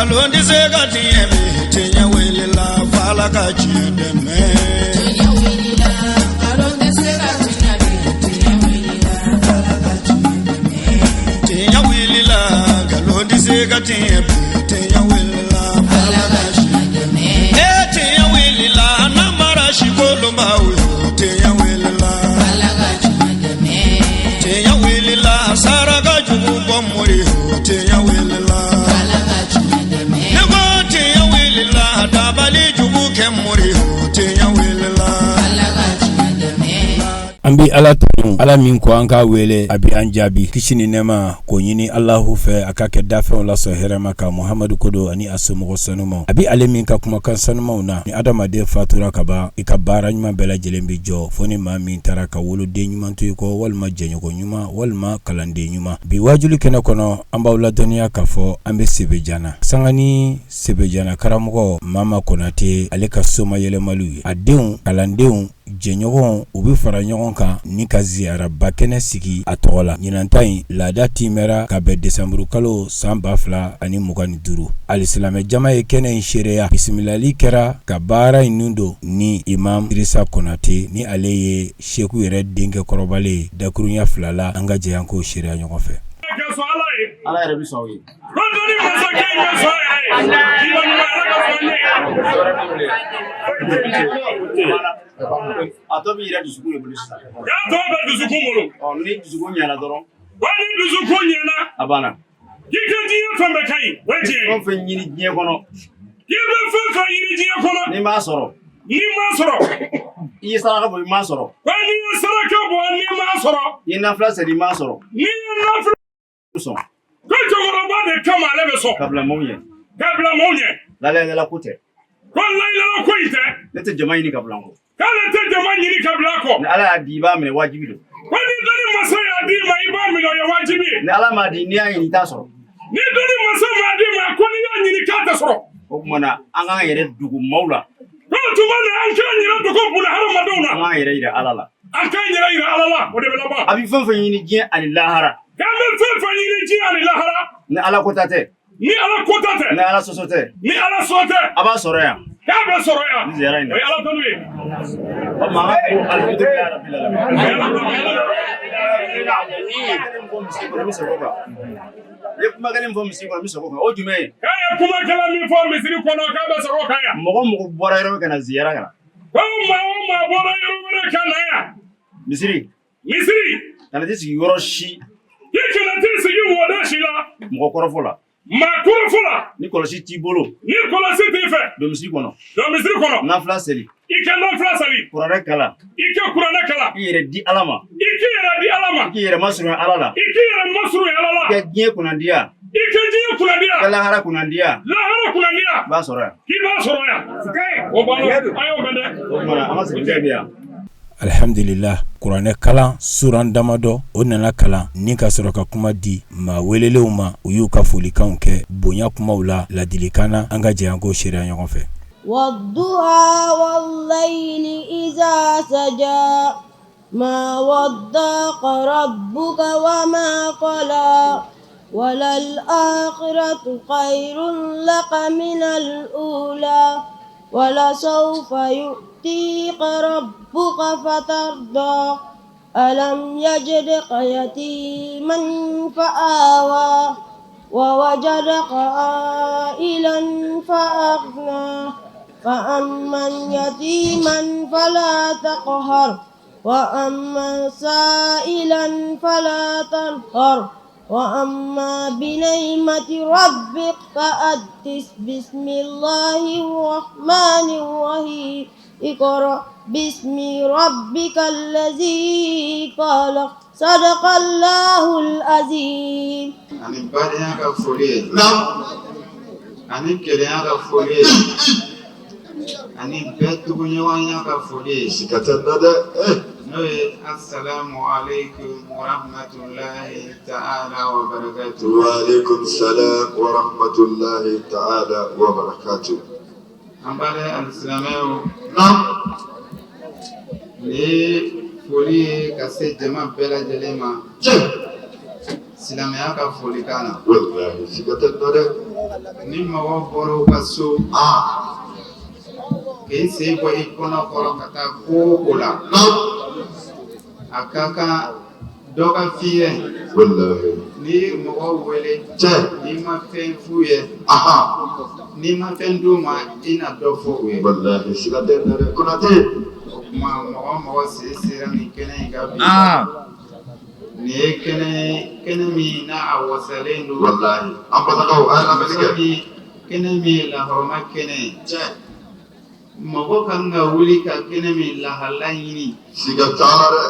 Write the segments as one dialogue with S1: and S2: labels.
S1: Nkalon tɛ se ka tiɲɛ bi, tiɲɛ wulila f'Ala ka tiɲɛ dɛmɛ.
S2: Tiɲɛ wulila, nkalon tɛ se ka tiɲɛ bi, tiɲɛ wulila, Ala ka tiɲɛ dɛmɛ.
S1: Tiɲɛ wulila, nkalon tɛ se ka tiɲɛ bi, tiɲɛ wulila
S2: Ala ka tiɲɛ dɛmɛ.
S1: E tiɲɛ wulila, namara si kolonbaw yo, tiɲɛ wulila.
S2: Ala ka tiɲɛ dɛmɛ.
S1: Tiɲɛ wulila, saraka jugu bɔ mori yo, tiɲɛ wulila.
S2: Ala ka tiɲɛ dɛmɛ.
S1: Ne ko tiɲɛ wulila, dabali jugu kɛ mori yo, tiɲɛ wulila.
S2: Ala ka tiɲɛ dɛmɛ.
S3: An bɛ Ala tanu, Ala min ko an k'a wele, a bɛ an jaabi. Kisi ni nɛɛma k'o ɲini Alahu fɛ, a ka kɛ dafɛnw lasɔn hɛrɛma kan, Muhamadu kodo ani a somɔgɔ sanumaw. A bɛ ale min ka kumakan sanumaw na, ni adamaden fatura ka ban, i ka baara ɲuman bɛɛ lajɛlen bɛ jɔ, fo ni maa min taara ka woloden ɲuman to i kɔ, walima jɛɲɔgɔn ɲuman, walima kalanden ɲuman. Bi wajuli kɛnɛ kɔnɔ, an b'aw ladɔnniya k'a fɔ an bɛ Sebejana sanga ni Sebejana karamɔgɔ Mama Konate, ale ka soma yɛlɛmaliw ye. A denw, kalandenw, jɛɲɔgɔnw, u bɛ fara ɲɔgɔn kan ni ka ziyaraba kɛnɛ sigi a tɔgɔ la. Ɲinan ta in laada timɛra ka bɛn desanburu kalo san 2025. Alisilamɛ jama ye kɛnɛ in seereya. Bisimilali kɛra ka baara in nun don ni imam Dirisa Konate, ni ale ye seku yɛrɛ denkɛ kɔrɔbalen ye. Dakurunya fila la, an ka jɛ an k'o seereya ɲɔgɔn fɛ.
S4: Ala yɛrɛ bɛ sɔn o ye.
S5: Ko dɔnni masakɛ in bɛ sɔn yɛrɛ ye. K'i ɲuman, Ala ka sɔn ne.
S4: A tɔ b'i yɛrɛ dusukun de bolo sisan.
S5: K'a tɔ bɛ dusukun bolo.
S4: Ɔ, ni dusukun ɲɛna dɔrɔn.
S5: Wa ni dusukun ɲɛna.
S4: A banna.
S5: K'i ka diɲɛ fɛn bɛɛ ka ɲi. O ye tiɲɛ ye.
S4: Fɛn o fɛn ɲini diɲɛ kɔnɔ.
S5: K'i bɛ fɛn fɛn ɲini diɲɛ kɔnɔ.
S4: N'i m'a sɔrɔ.
S5: N'i m'a sɔrɔ.
S4: I ye saraka bɔ, i m'a sɔrɔ.
S5: Wa n'i ye saraka bɔ, n'i m'a sɔrɔ.
S4: I ye nafila seli, i m'a sɔrɔ.
S5: N'i ye nafila.
S4: Sɔn.
S5: Ko cɛkɔrɔba de kama ale bɛ sɔn.
S4: Ka bila maaw ɲɛ.
S5: Ka bila maaw ɲɛ.
S4: Lalayilala ko tɛ.
S5: Ko layilala ko in tɛ.
S4: Ne tɛ jama ɲini ka bila n kɔ.
S5: K'ale tɛ jama ɲini ka bila a kɔ.
S4: Ni Ala y'a di, i b'a minɛ, wajibi don.
S5: Ko ni dɔnni masa y'a d'i ma, i b'a minɛ, o ye wajibi ye.
S4: Ni Ala m'a di, n'i y'a ɲini, i t'a sɔrɔ.
S5: Ni dɔnni masa m'a d'i ma, ko n'i y'a ɲini, k'a tɛ sɔrɔ.
S4: O tuma na, an k'an yɛrɛ dogo maaw la.
S5: Ko tuma na, an k'an yɛrɛ dogo buna hadamadenw na.
S4: An k'an yɛrɛ yira Ala la.
S5: An k'an yɛrɛ yira Ala la, o de bɛ laban.
S4: A bɛ fɛn o fɛn ɲini diɲɛ ani lahara.
S5: K'an bɛ fɛn fɛn ɲini diɲɛ ani lahara.
S4: Ni Ala kota tɛ.
S5: Ni Ala kota tɛ.
S4: Ni Ala sɔsɔ tɛ.
S5: Ni Ala sɔsɔ tɛ.
S4: A b'a sɔrɔ yan.
S5: K'a bɛ sɔrɔ yan.
S4: Ni ziyara in na.
S5: O ye Ala tanu ye.
S4: O tuma an ka ko alihamudulilayi rabil alamin. N ye kuma kelen fɔ misiri kɔnɔ, n bɛ segin o kan. O jumɛn ye?
S5: K'a ye kuma kelen min fɔ misiri kɔnɔ, k'a bɛ segin o kan yan.
S4: Mɔgɔ mɔgɔ bɔra yɔrɔ ka na ziyara ka na.
S5: Ko maa o maa bɔra yɔrɔ wɛrɛ ka na yan.
S4: Misiri.
S5: Misiri.
S4: Kana t'i sigi yɔrɔ si.
S5: I kana t'i sigi woda si la.
S4: Mɔgɔ kɔrɔfɔ la.
S5: Maa kɔrɔfɔ la.
S4: Ni kɔlɔsi t'i bolo.
S5: Ni kɔlɔsi t'i fɛ.
S4: Don misiri kɔnɔ.
S5: Don misiri kɔnɔ.
S4: Nafila seli.
S5: I ka nafila seli.
S4: Kuranɛ kalan.
S5: I ka kuranɛ kalan.
S4: I yɛrɛ di Ala ma.
S5: I k'i yɛrɛ di Ala ma.
S4: I k'i yɛrɛ masurunya Ala la.
S5: I k'i yɛrɛ masurunya Ala la.
S4: I ka diɲɛ kunnandiya.
S5: I ka diɲɛ kunnandiya.
S4: I ka lahara kunnandiya.
S5: Lahara kunnandiya.
S4: I b'a sɔrɔ yan.
S5: K'i b'a sɔrɔ yan. O banna, a y'o mɛn dɛ.
S4: O tuma na, an ka segin bɛ yan.
S3: Alihamdulila, kuranɛ kalan suran damadɔ, o nana kalan ni ka sɔrɔ ka kuma di maa welelenw ma. U y'u ka folikanw kɛ bonya kumaw la, ladilikan na. An ka jɛ an k'o seereya ɲɔgɔn fɛ.
S6: Waduha walayili iza saja ma wadaka rabuka wa ma qala walal akhiratu khayrun laka minal ula wala sawfa yu'tika rabbuka fatarda alam yajidka yatiman fa'awa wa wajadaka ailan fa'aghna fa'amman yatiman fala taqhar wa amma sa'ilan fala tanhar wa amma bi ni'mati rabbika fa'addis bismillahir rahmanir rahim iqra bismi rabbikal ladzi khalaq sadaqallahul azim.
S7: Ani badenya ka foli ye, ani kelenya ka foli ye, ani bɛɛ tuguɲɔgɔnya ka foli ye.
S8: Siga tɛ na dɛ.
S7: N'o ye assalamu alaikum warahmatullahi ta'ala wa barakatuh.
S8: Wa alaikum salam wa rahmatullahi ta'ala wa barakatuh.
S7: An balima alisilamɛw, nin ye foli ye ka se jama bɛɛ lajɛlen ma. Silamɛya ka folikan na.
S8: Walahi siga tɛ nin na dɛ.
S7: Ni mɔgɔ bɔra u ka so. K'i sen bɔ i kɔnɔ kɔrɔ ka taa ko o ko la. A ka kan dɔ ka f'i ye.
S8: Walahi.
S7: N'i ye mɔgɔw wele.
S8: Tiɲɛ.
S7: N'i ma fɛn f'u ye. N'i ma fɛn d'u ma i na dɔ fɔ u ye.
S8: Walahi siga tɛ nin na dɛ Konate.
S7: O tuma mɔgɔ o mɔgɔ sen sera nin kɛnɛ in kan bi. Nin ye kɛnɛ ye kɛnɛ min n'a a wasalen don.
S8: Walahi an balakaw a ye lamɛnni kɛ.
S7: Kɛnɛ min ye lahɔrɔma kɛnɛ ye.
S8: Tiɲɛ.
S7: Mɔgɔ kan ka wuli ka kɛnɛ min lahala ɲini.
S8: Siga t'a la dɛ.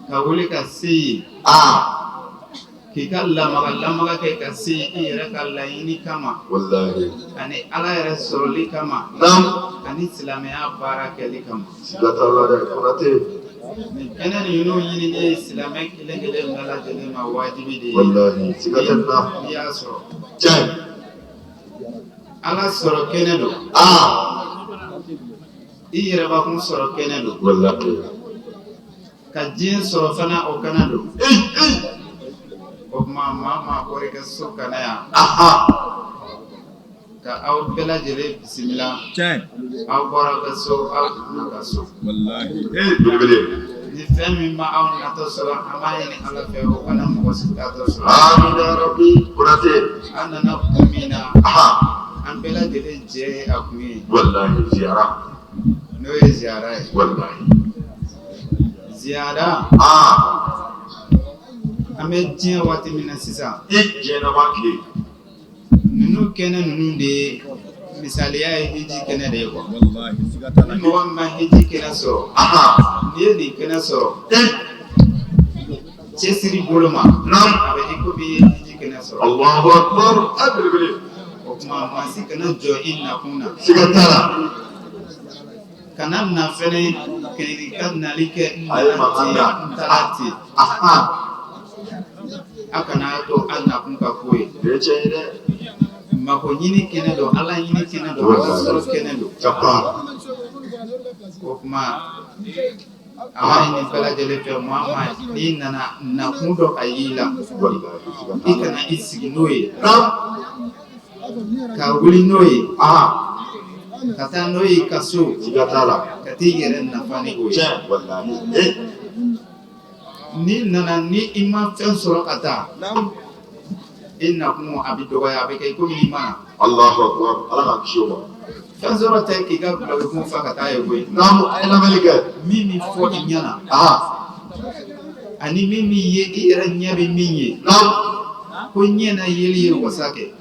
S7: Ka wuli ka se yen. K'i ka lamaga lamaga kɛ ka se yen i yɛrɛ ka laɲini kama.
S8: Walahi.
S7: Ani Ala yɛrɛ sɔrɔli kama.
S8: Naamu.
S7: Ani silamɛya baara kɛli kama.
S8: Siga t'a la dɛ Konate.
S7: Nin kɛnɛ ninnu ɲinini ye silamɛ kelen kelen bɛɛ lajɛlen ma wajibi de ye.
S8: Walahi siga tɛ nin na.
S7: N'i y'a sɔrɔ.
S8: Tiɲɛ.
S7: Ala sɔrɔ kɛnɛ don. I yɛrɛbakun sɔrɔ kɛnɛ don.
S8: Walahi.
S7: Ka diɲɛ sɔrɔ fana o kɛnɛ don. O tuma maa maa bɔra i ka so ka na yan. Ka aw bɛɛ lajɛlen bisimila.
S1: Tiɲɛ.
S7: Aw bɔra aw ka so aw nana ka so.
S1: Walahi.
S8: Belebele.
S7: Ni fɛn min ma aw natɔ sɔrɔ an b'a ɲini Ala fɛ o kana mɔgɔ si taatɔ sɔrɔ.
S8: Amina yarabi Konate.
S7: An nana kun min na. An bɛɛ lajɛlen jɛ ye a kun ye.
S8: Walahi ziyara.
S7: N'o ye ziyara ye.
S8: Walahi.
S7: Ziyara. An bɛ diɲɛ waati min na sisan.
S8: I diɲɛ laban tile.
S7: Ninnu kɛnɛ ninnu de ye misaliya ye hiji kɛnɛ de ye quoi.
S1: Walahi siga t'a la.
S7: Ni mɔgɔ min ma hiji kɛnɛ sɔrɔ. N'i ye nin kɛnɛ sɔrɔ. Cɛsiri bolo ma. A bɛ i komi i ye hiji kɛnɛ sɔrɔ.
S8: Alahu akibaru a belebele.
S7: O tuma maa si kana jɔ i nakun na.
S8: Siga t'a la.
S7: Kana na fɛnɛ k'i ka nali kɛ n
S8: A ye
S7: nana
S8: mankan
S7: ten
S8: da.
S7: n taara ten. A kana to a nakun ka k'o ye.
S8: O ye tiɲɛ ye dɛ.
S7: Mako ɲini kɛnɛ don Ala ɲini kɛnɛ don Ala sɔrɔ kɛnɛ don.
S8: Japa.
S7: O tuma a b'a ɲini bɛɛ lajɛlen fɛ maa o maa n'i nana nakun dɔ ka y'i la
S8: Walahi siga
S7: i
S8: t'a la.
S7: kana i sigi n'o ye. Ka wuli n'o ye. Ka taa n'o ye i ka so.
S8: Siga t'a la.
S7: Ka t'i yɛrɛ nafa ni o ye.
S8: Tiɲɛ walahi.
S7: N'i nana ni i ma fɛn sɔrɔ ka taa. I nakun a bɛ dɔgɔya a bɛ kɛ komi i ma na.
S8: Alahu akibaru Ala k'an kisi o ma.
S7: Fɛn sɔrɔ tɛ k'i ka dulɔkikun fa ka taa ye koyi.
S8: Naamu a ye lamɛnni kɛ.
S7: Min bɛ fɔ i ɲɛna. Ani min b'i ye i yɛrɛ ɲɛ bɛ min ye.
S8: Naamu.
S7: Ko ɲɛ na yeli ye wasa kɛ.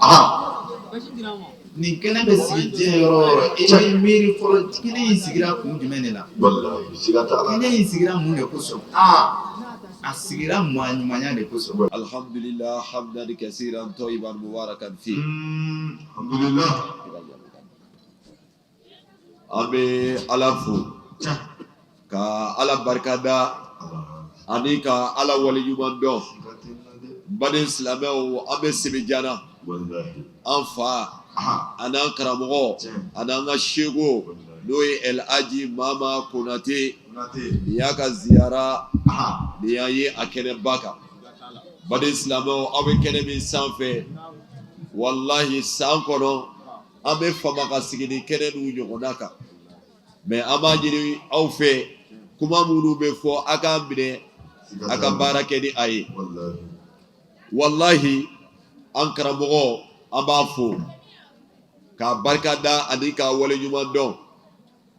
S7: Nin kɛnɛ bɛ sigi diɲɛ yɔrɔ o yɔrɔ i b'i miiri fɔlɔ kɛnɛ in sigira kun jumɛn de la.
S8: Walahi siga t'a la.
S7: Kɛnɛ in sigira mun de kosɔn. A sigira maa ɲumanya de kosɔn.
S9: Alhamdulillah hamdan kasiran tayyiban mubarakan fi.
S8: Alhamdulillah.
S9: An bɛ Ala fo ka Ala barikada ani ka Ala waleɲuman dɔn. N baden silamɛw an bɛ Sebejana. An fa an'an karamɔgɔ an'an ka seko n'o ye El Hadji Mama Konate nin y'a ka ziyara nin y'an ye a kɛnɛba kan. Baden silamɛw aw bɛ kɛnɛ min sanfɛ walahi san kɔnɔ an bɛ fama ka sigi nin kɛnɛ n'u ɲɔgɔnna kan mais an b'a ɲini aw fɛ kuma minnu bɛ fɔ a k'a minɛ a ka baara kɛ ni a ye. Walahi an karamɔgɔ an b'a fo k'a barika da ani k'a waleɲuman dɔn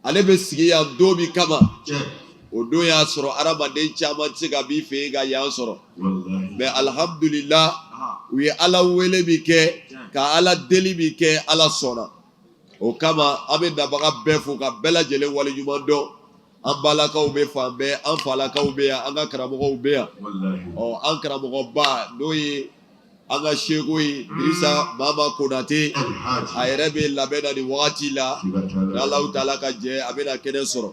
S9: ale bɛ sigi yan don min kama o don y'a sɔrɔ adamaden caman tɛ se ka b'i fɛ yen ka yan sɔrɔ mais alihamdulila u ye Ala wele min kɛ ka Ala deli min kɛ Ala sɔnna o kama an bɛ nabaga bɛɛ fo ka bɛɛ lajɛlen waleɲuman dɔn an balakaw bɛ fan bɛɛ an falakaw bɛ yan an ka karamɔgɔw bɛ yan ɔ an karamɔgɔba n'o ye an ka seko ye Dirisa Mama Konate a yɛrɛ bɛ labɛn na nin wagati la n'Alahu taala ka jɛ a bɛna kɛnɛ sɔrɔ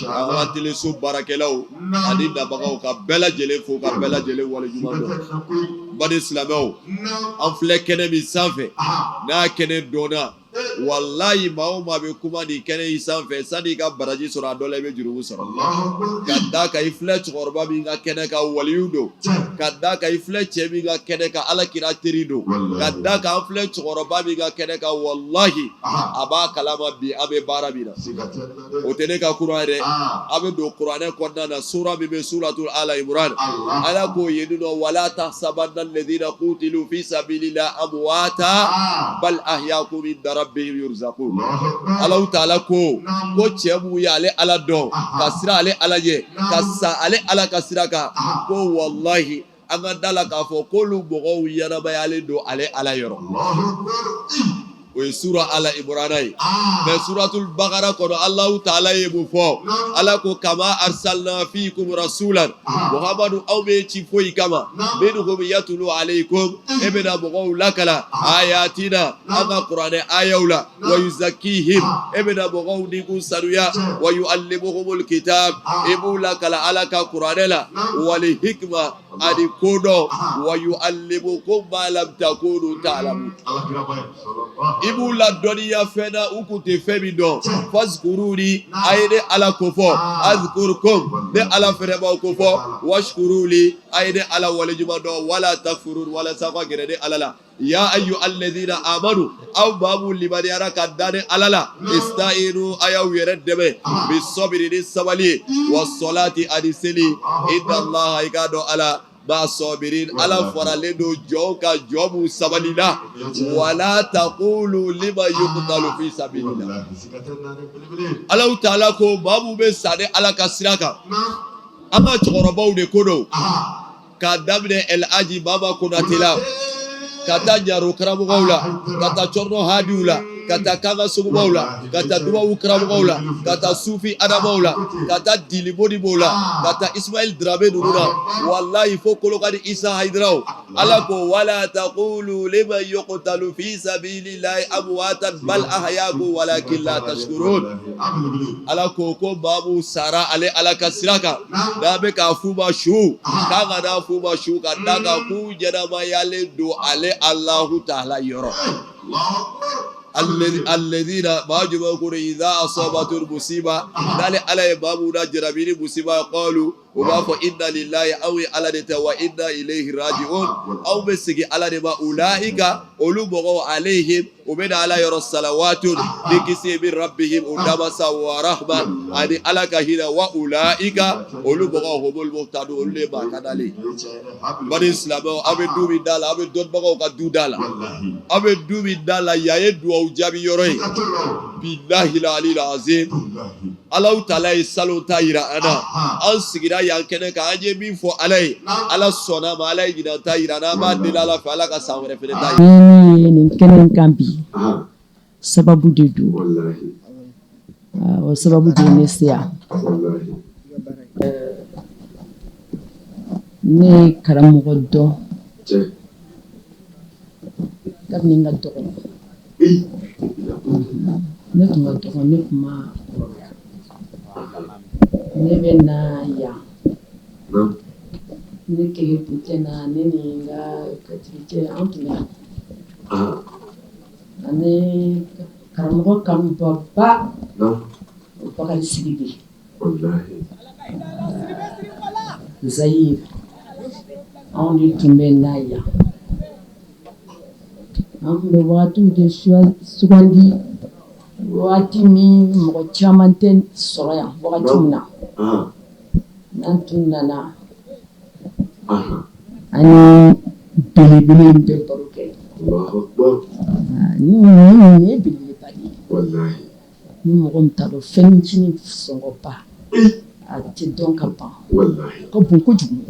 S9: an ka teleso baarakɛlaw ani nabagaw ka bɛɛ lajɛlen fo ka bɛɛ lajɛlen waleɲuman dɔn baden silamɛw an filɛ kɛnɛ min sanfɛ n'a kɛnɛ dɔnna Walayi, maa o maa bɛ kuma nin kɛnɛ in sanfɛ, sani i ka baraji sɔrɔ, a dɔ la i bɛ jurumu sɔrɔ, ka d'a kan i filɛ cɛkɔrɔba min ka kɛnɛ kan, waliyu don, ka d'a kan i filɛ cɛ min ka kɛnɛ kan, Ala kira teri don, ka d'a kan an filɛ cɛkɔrɔba min ka kɛnɛ kan, walahi, a b'a kalama bi an bɛ baara min na. O tɛ ne ka kura ye dɛ. A bɛ don kuranɛ kɔnɔna na, sura min bɛ suratul Ala Imran, Ala ko yen nɔ: wala tahsabanna alladhina qutilu fi sabilillahi amwata bal ahya'un inda rabbihim yurzaqun. Alahu taala ko cɛ mun ye ale Ala dɔn, ka siran ale Ala ɲɛ, ka sa ale Ala ka sira kan, ko walahi, an ka da la k'a fɔ k'olu mɔgɔw ɲɛnamayalen don ale Ala yɔrɔ. O ye sura Ala Imurana ye. Mais suratul Bakara kɔnɔ, Alahu taala ye mun fɔ? Ala ko: kama arsalna fikum rasulan, Muhamadu, anw b'e ci foyi kama, minhum yatulu alaykum, e bɛna mɔgɔw lakala, ayatina, an ka kuranɛ ayaw la, wa yuzakihim, e bɛna mɔgɔw nikun sanuya, wa yuallimuhumul kitab, e b'u lakala Ala ka kuranɛ la, wali hikma, ani kodɔn, wa yuallimukum ma lam takunu ta'lamun, i b'u ladɔnniya fɛn na u kun tɛ fɛn min dɔn. Fazkuruni, a ye ne Ala kofɔ, azkurkum, ne Ala fɛnɛ b'aw kofɔ, washkuruli, a ye ne Ala waleɲuman dɔn, wala takfurun, walasa aw ka gɛrɛ ne Ala la. Ya ayu alladhina amanu, aw maa mun limaniyara ka da ne Ala la, istainu, a y'aw yɛrɛ dɛmɛ, bi sɔbiri, ni sabali ye, wa sɔlati, ani seli, inna Allaha, i k'a dɔn Ala, ma sɔbirin, Ala faralen don jɔnw kan, jɔn mun sabalila. Wala taqulu liman yuqtalu fi sabilillah. Alahu taala ko maa mun bɛ sa ne Ala ka sira kan, an ka cɛkɔrɔbaw de ko don, k'a daminɛ El Hadji Mama Konate la, ka taa ɲaro karamɔgɔw la, ka taa cɔrɔnɔ hadiw la, ka taa kanga sogobaw la, ka taa dubabu karamɔgɔw la, ka taa sufi adamaw la, ka taa dili modibow la, ka taa Ismail Dramé ninnu na, walahi, fo Kolokani Isa Hayidaraw. Ala ko: wala taqulu liman yuqtalu fi sabilillahi amwatan bal ahya'un walakin la tashkurun. Ala ko maa mun sara ale Ala ka sira kan, n'a bɛ k'a f'u ma su, k'a kana f'u ma su, ka d'a kan k'u ɲɛnamayalen don ale Alahu taala yɔrɔ. Alladhina, maa jumɛn ko, idha asabatu musiba, n'ale Ala ye maa mun lajarabi ni musiba ye, qalu, u b'a fɔ: inna lillahi, aw ye Ala de ta, wa inna ilayhi raji'un, aw bɛ segin Ala de ma. Ulaika, olu mɔgɔw, alayhim, u bɛ na Ala yɔrɔ, salawatun, ni kisi, min rabbihim, u damasa, wa rahma, ani Ala ka hinɛ, wa ulaika, olu mɔgɔw, humul muhtadun, olu de ye maa kandalen. Bani silamɛw, aw bɛ du min da la, aw bɛ dɔnnibagaw ka du da la, aw bɛ du min da la, yan ye duwawu jaabi yɔrɔ ye. Bilahi la alil azim, Alahu taala ye salon ta yira an na. An sigira yan kɛnɛ kan, an ye min fɔ Ala ye, Ala sɔnna ma, Ala ye ɲinan ta yira an na. An b'a deli Ala fɛ, Ala ka san wɛrɛ fɛnɛ ta yira.
S10: Ni ye nin kɛnɛ in kan bi, sababu de don, o sababu de ye ne se yan. Ne ye karamɔgɔ dɔn kabini n ka dɔgɔ. Ne tun ka dɔgɔ, ne tun ma kɔrɔbaya. Ne bɛ na yan, ne kelen tun tɛ na, ne ni n ka gatigicɛ, an tun bɛ na ani karamɔgɔ kanubaba Bakari Sidibe Zayiri. Anw de tun bɛ na yan. An tun bɛ waatiw de sugandi, waati min mɔgɔ caman tɛ sɔrɔ yan wagati min na. N'an tun nana, an ni belebele in bɛ baro kɛ. Nin ye belebeleba de ye. Ni mɔgɔ min t'a dɔn, fɛn ncinin sɔngɔba a tɛ dɔn ka ban, ka bon kojugu.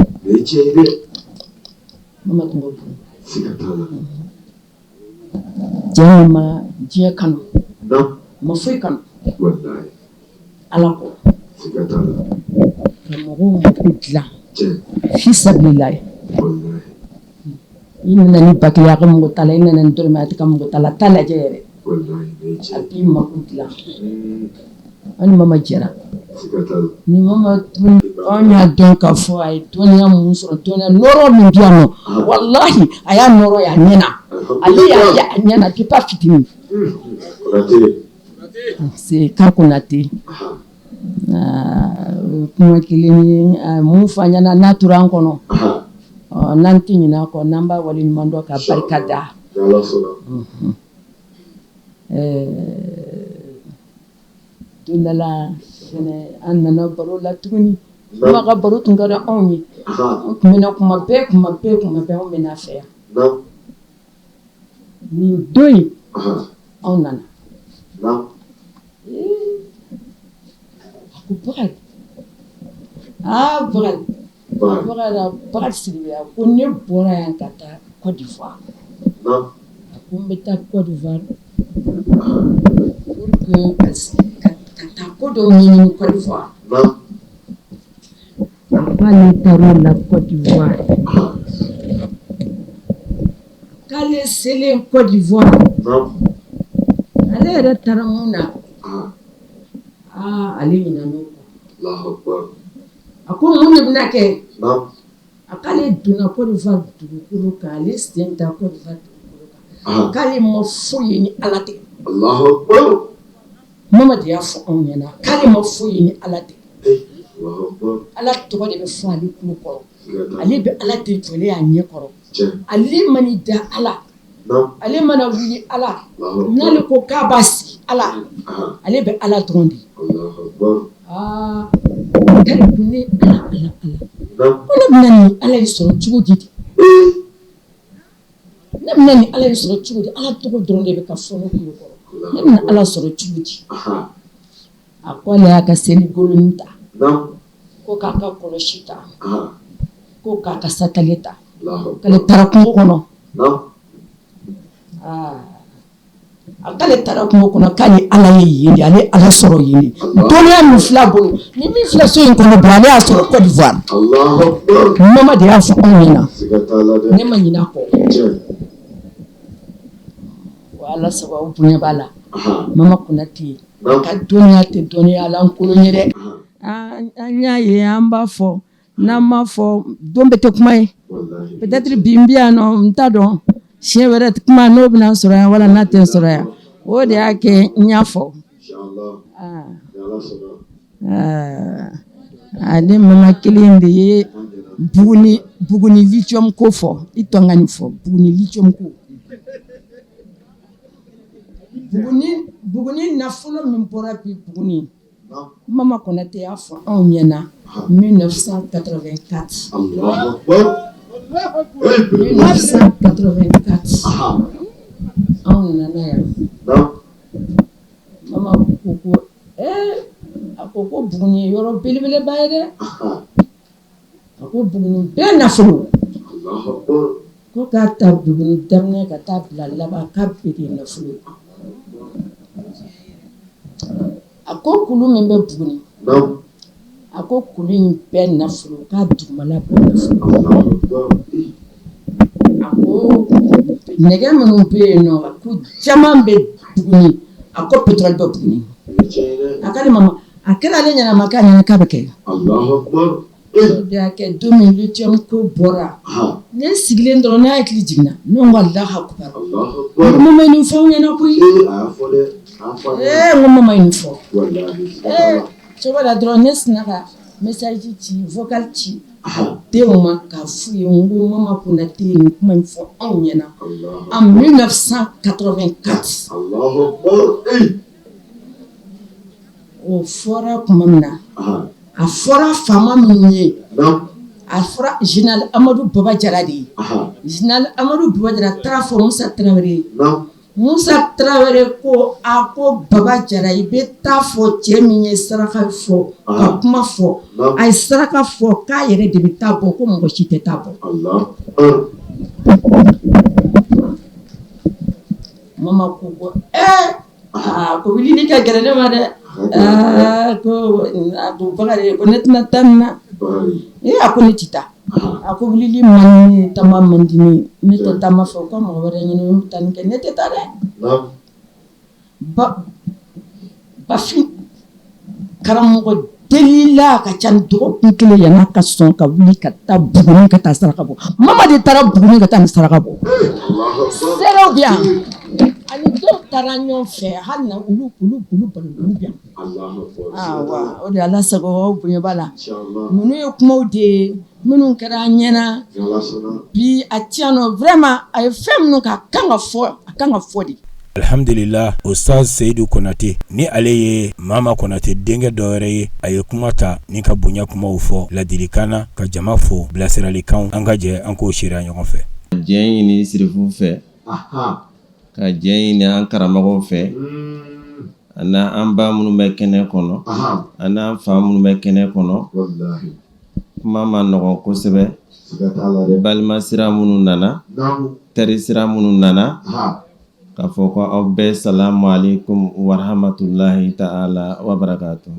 S10: Mama tun ka bon. Cɛ min ma diɲɛ kanu, ma foyi kanu Ala kɔ, ka mɔgɔw mako dilan fi sabililahi. I nana ni ba kelen a ka mako t'a la, i nana ni dɔrɔmɛ a tɛ ka mako t'a la, t'a lajɛ yɛrɛ, a b'i mako dilan. An ni mama jɛra ni mama tun, anw y'a dɔn k'a fɔ a ye dɔnniya mun sɔrɔ, dɔnniya nɔrɔ min bɛ yan nɔ, walahi, a y'a nɔrɔ ye a ɲɛ na. Ale y'a ye a ɲɛ na depuis a fitinin. C'est ka Konate. Kuma kelen ye mun fɔ an ɲɛna n'a tora an kɔnɔ, n'an tɛ ɲinɛ a kɔ, n'an b'a waleɲuman dɔn ka barika da. Don dɔ la fɛnɛ an nana baro la tuguni. Mama ka baro tun ka di anw ye. An tun bɛ na kuma bɛɛ kuma bɛɛ kuma bɛɛ anw bɛ n'a fɛ yan. Nin don in anw nana. A ko Bakari, aa Bakari, Bakari, Bakari Sidibe, a ko ne bɔra yan ka taa Côte d'Ivoire. A ko n bɛ taa Côte d'Ivoire pour que ka taa ko dɔw ɲɛɲini Côte d'Ivoire. A k'ale taar'o la Côte d'Ivoire. K'ale selen Côte d'Ivoire, ale yɛrɛ taara mun na, aa ale ɲinɛn'o kɔ. A ko mun de bɛna kɛ? A k'ale donna Côte d'Ivoire dugukolo kan, ale sen da Côte d'Ivoire dugukolo kan, k'ale ma foyi ye ni Ala tɛ. Mama de y'a fɔ anw ɲɛna k'ale ma foyi ye ni Ala tɛ. Ala tɔgɔ de bɛ fɔ ale tulo kɔrɔ, ale bɛ Ala de jɔlen y'a ɲɛ kɔrɔ, ale man'i da Ala, ale mana wuli Ala, n'ale ko k'a b'a sigi Ala, ale bɛ Ala dɔrɔn de ye. Aa k'ale ko ne Ala Ala Ala, ko ne bɛna nin Ala in sɔrɔ cogo di de? Ne bɛna nin Ala in sɔrɔ cogo di? Ala tɔgɔ dɔrɔn de bɛ ka fɔ ne tulo kɔrɔ, ne bɛna Ala sɔrɔ cogo di? A ko ale y'a ka seligolonin ta, ko k'a ka kɔlɔsi ta, ko k'a ka satale ta, k'ale taara kungo kɔnɔ. A k'ale taara kungo kɔnɔ k'ale Ala ye yen de, ale Ala sɔrɔ yen de. Dɔnniya min filɛ a bolo, ni min filɛ so in kɔnɔ bi, ale y'a sɔrɔ Côte d'Ivoire. Mama de y'a fɔ anw ɲɛna, ne ma ɲinɛ a kɔ. Ala sababu bonya b'a la. Mama Konate ka dɔnniya tɛ dɔnniya lankolon ye dɛ. An y'a ye, an b'a fɔ, n'an m'a fɔ don bɛɛ tɛ kuma ye. Peut-être bi n bɛ yan nɔ, n t'a dɔn siɲɛ wɛrɛ kuma n'o bɛna sɔrɔ yan wala n'a tɛ sɔrɔ yan. O de y'a kɛ n y'a fɔ. Ale mama kelen de ye Buguni Buguni lithium ko fɔ. I tɔ ka nin fɔ, Buguni lithium ko. Buguni nafolo min bɔra bi Buguni, Mama Konate y'a fɔ anw ɲɛna 1984. 1984 anw nana yan. Mama ko ko a ko ko Buguni ye yɔrɔ belebeleba ye dɛ. A ko Buguni bɛɛ nafolo, ko k'a ta Buguni daminɛ ka taa bila laban, k'a bɛɛ de ye nafolo ye. A ko kulu min bɛ Buguni, a ko kulu in bɛɛ nafolo, k'a dugumala bɛɛ nafolo. A ko nɛgɛ minnu bɛ yen nɔ, a ko caman bɛ Buguni, a ko pétrole bɛ Buguni. A k'ale mama, a kɛra ale ɲɛna, a ma k'a ɲɛna k'a bɛ kɛ. O de y'a kɛ don min lithium ko bɔra, ne sigilen dɔrɔn ne hakili jiginna, ne ko Alahu akubar, n ko mama ye nin fɔ anw ɲɛna koyi. N ko mama ye nin fɔ. Cogo la dɔrɔn ne sinna ka message ci, vocal ci denw ma k'a f'u ye, n ko Mama Konate ye nin kuma in fɔ anw ɲɛna en 1984. O fɔra tuma min na, a fɔra faama minnu ye, a fɔra général Amadu Baba Jara de ye. Général Amadu Baba Jara taara fɔ Musa Tarawele ye. Musa Tarawele ko a ko Baba Jara, i bɛ taa fɔ cɛ min ye saraka fɔ ka kuma fɔ, a ye saraka fɔ k'a yɛrɛ de bɛ taa bɔ, ko mɔgɔ si tɛ taa bɔ. Mama ko ko aa ko wulili ka gɛlɛn ne ma dɛ. Aa ko a ko Bakari, ko ne tɛna taa nin na. Ee a ko ne tɛ taa. A ko wulili man di ne, taama man di ne, ne tɛ taama fɛ, ko mɔgɔ wɛrɛ ɲini n bɛ taa nin kɛ, ne tɛ taa dɛ. Bafin karamɔgɔ delila a ka ca ni dɔgɔkun kelen yan'a ka sɔn ka wuli ka taa Buguni ka taa saraka bɔ. Mama de taara Buguni ka taa nin saraka bɔ. Seerew bɛ yan ani dɔw taara ɲɔgɔn fɛ hali na olu olu olu balo olu bɛ yan. Awa o de Ala sago aw bonya b'a la. Ninnu ye kumaw de ye minnu kɛra an ɲɛna bi a ti yan nɔ vraiment a ye fɛn minnu kɛ a kan ka fɔ a kan ka fɔ de.
S3: Alihamdulila Ustaz Seyidu Konate ni ale ye Mama Konate denkɛ dɔ wɛrɛ ye, a ye kuma ta ni ka bonya kumaw fɔ ladilikan na ka jama fo bilasiralikanw an ka jɛ an k'o seereya ɲɔgɔn fɛ.
S11: Ka jɛn ɲini sirifu fɛ, ka jɛn ɲini an karamɔgɔw fɛ, ani an ba minnu bɛ kɛnɛ kɔnɔ, ani an fa minnu bɛ kɛnɛ kɔnɔ, kuma man nɔgɔn kosɛbɛ, balima sira minnu nana, teri sira minnu nana, K'a fɔ ko aw bɛɛ salamu aleykum warahamatulahi taala wa barakatu.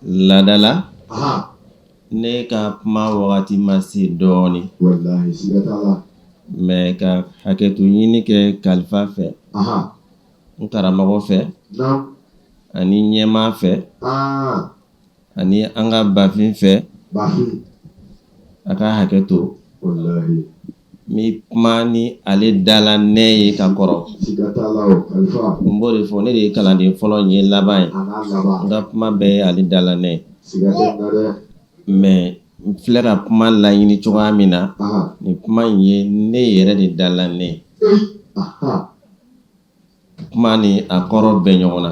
S11: Laada la ne ka kuma wagati ma se dɔɔnin mais ka hakɛto ɲini kɛ kalifa fɛ n karamɔgɔ fɛ ani ɲɛmaa fɛ ani an ka bafin fɛ a ka hakɛ to n bɛ kuma ni ale dala nɛ ye ka kɔrɔ n b'o de fɔ ne de ye kalanden fɔlɔ ye laban ye n ka kuma bɛɛ ye ale dala nɛ ye mais n filɛ ka kuma laɲini cogoya min na nin kuma in ye ne yɛrɛ de dala nɛ ye Kuma ni a kɔrɔ bɛ ɲɔgɔn na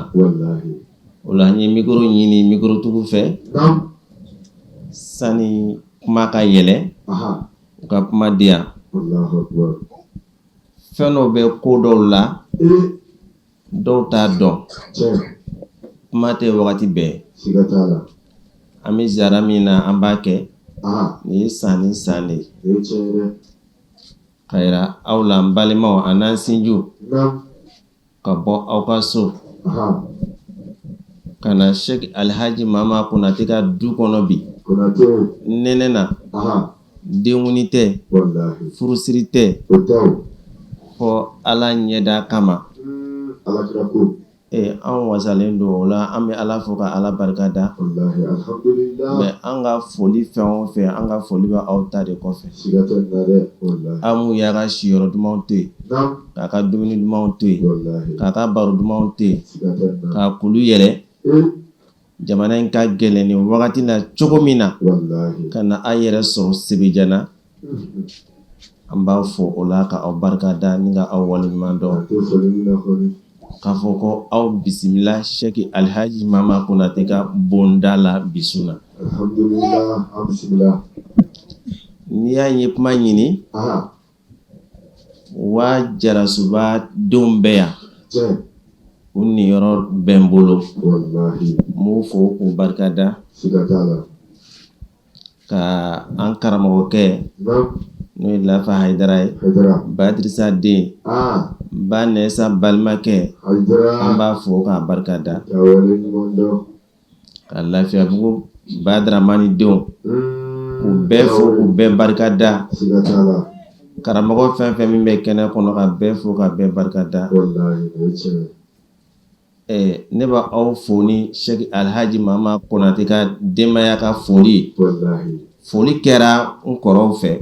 S11: o la n ye micro ɲini microtigiw fɛ sani kuma ka yɛlɛ u ka kuma di yan fɛn dɔw bɛ ko dɔw la dɔw t'a dɔn kuma tɛ wagati bɛɛ an bɛ ziyara min na an b'a kɛ nin ye san ni san de ye Ka yira aw la n balimaw an'an sinjiw ka bɔ aw ka so ka na Sɛki Alihaji Mama Konate ka du kɔnɔ bi nɛnɛ na denkundi tɛ furusiri tɛ fɔ Ala ɲɛda kama. Ee an wasalen don o la an bɛ Ala fo ka Ala barika da mais an ka foli fɛn o fɛn an ka foli bɛ aw ta de kɔfɛ aw minnu y'a ka siyɔrɔ dumanw to yen k'a ka dumuni dumanw to yen k'a ka baro dumanw to yen k'a kulu yɛlɛ jamana in ka gɛlɛn nin wagati na cogo min na ka na aw yɛrɛ sɔrɔ Sebejana an b'a fo o la ka aw barika da ni ka aw waleɲuman dɔn k'a fɔ ko aw bisimila Sɛki Alihaji Mama Konate ka bonda la bi su na n'i y'a ye kuma ɲini wa Jarasuba denw bɛ yan u niyɔrɔ bɛ n bolo n b'u fo k'u barika da ka an karamɔgɔkɛ n'o ye Lafa Hayidara ye Badirisa den ba Nɛsa balimakɛ an b'a fo k'a barika da ka Lafiyabugu Badaramani denw k'u bɛɛ fo k'u bɛɛ barika da karamɔgɔ fɛn fɛn min bɛ kɛnɛ kɔnɔ ka bɛɛ fo ka bɛɛ barika da Ne bɛ aw fo ni Sɛki Alihaji Mama Konate ka denbaya ka foli ye. Foli kɛra n kɔrɔw fɛ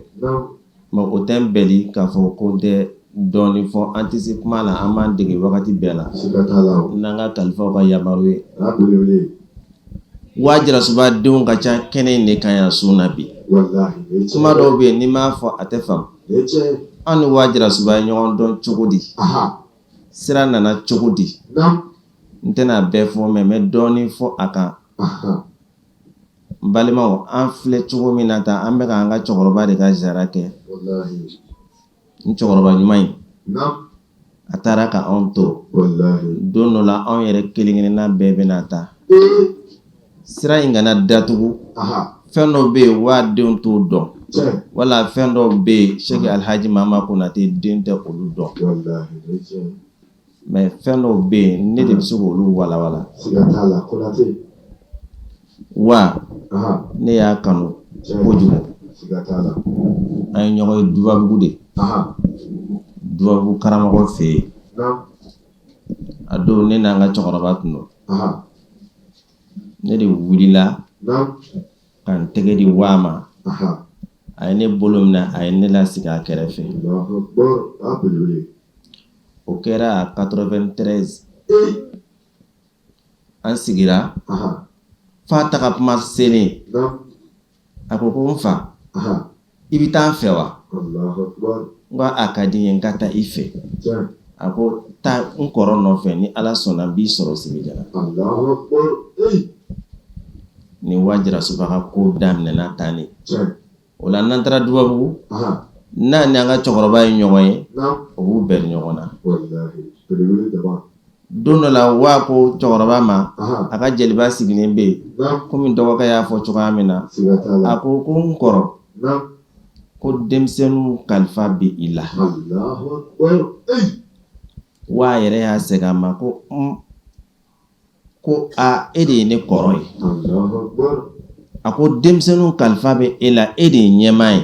S11: mais o tɛ n bali k'a fɔ ko n tɛ dɔɔnin fɔ an tɛ se kuma la an b'an dege wagati bɛɛ la n'an ka kalifaw ka yamaru ye. Wa Jarasuba denw ka ca kɛnɛ in de kan yan su na bi. Kuma dɔw bɛ yen n'i m'a fɔ a tɛ faamu. An ni Wa Jarasuba ye ɲɔgɔn dɔn cogo di? Sira nana cogo di? N tɛna a bɛɛ fɔ mais n bɛ dɔɔnin fɔ a kan. N balimaw, an filɛ cogo min na tan, an bɛ ka an ka cɛkɔrɔba de ka ziyara kɛ. N cɛkɔrɔba ɲuman in, a taara ka anw to. Don dɔ la, anw yɛrɛ kelen-kelenna bɛɛ bɛna taa. Sira in kana datugu fɛn dɔw bɛ yen wa denw t'o dɔn wala fɛn dɔw bɛ yen Sɛki Alihaji Mama Konate den tɛ olu dɔn mais fɛn dɔw bɛ yen ne de bɛ se k'olu walawala wa ne y'a kanu kojugu an ye ɲɔgɔn ye Dubabugu de Dubabugu karamɔgɔ fɛ yen. A don ne n'an ka cɛkɔrɔba tun don. Ne de wulila ka n tɛgɛ di waa ma. A ye ne bolo minɛ, a ye ne lasigi a kɛrɛfɛ. O kɛra 93. An sigira f'a taga kuma selen, a ko ko n fa, i bɛ taa n fɛ wa? N ko a ka di n ye n ka taa i fɛ. A ko taa n kɔrɔ nɔfɛ, ni Ala sɔnna n b'i sɔrɔ Sebejala. Ni Wa Jarasuba ka ko daminɛna tan de. O la n'an taara Dubabugu, n'a ni an ka cɛkɔrɔba ye ɲɔgɔn ye, o b'u bɛri ɲɔgɔn na. Don dɔ la, waa ko cɛkɔrɔba ma, a ka jeliba sigilen bɛ yen, komi dɔgɔkɛ y'a fɔ cogoya min na, a ko ko n kɔrɔ, ko denmisɛnninw kalifa bɛ i la. Waa yɛrɛ y'a segin a ma ko ko aa, e de ye ne kɔrɔ ye. A ko denmisɛnninw kalifa bɛ e la, e de ye ɲɛmaa ye.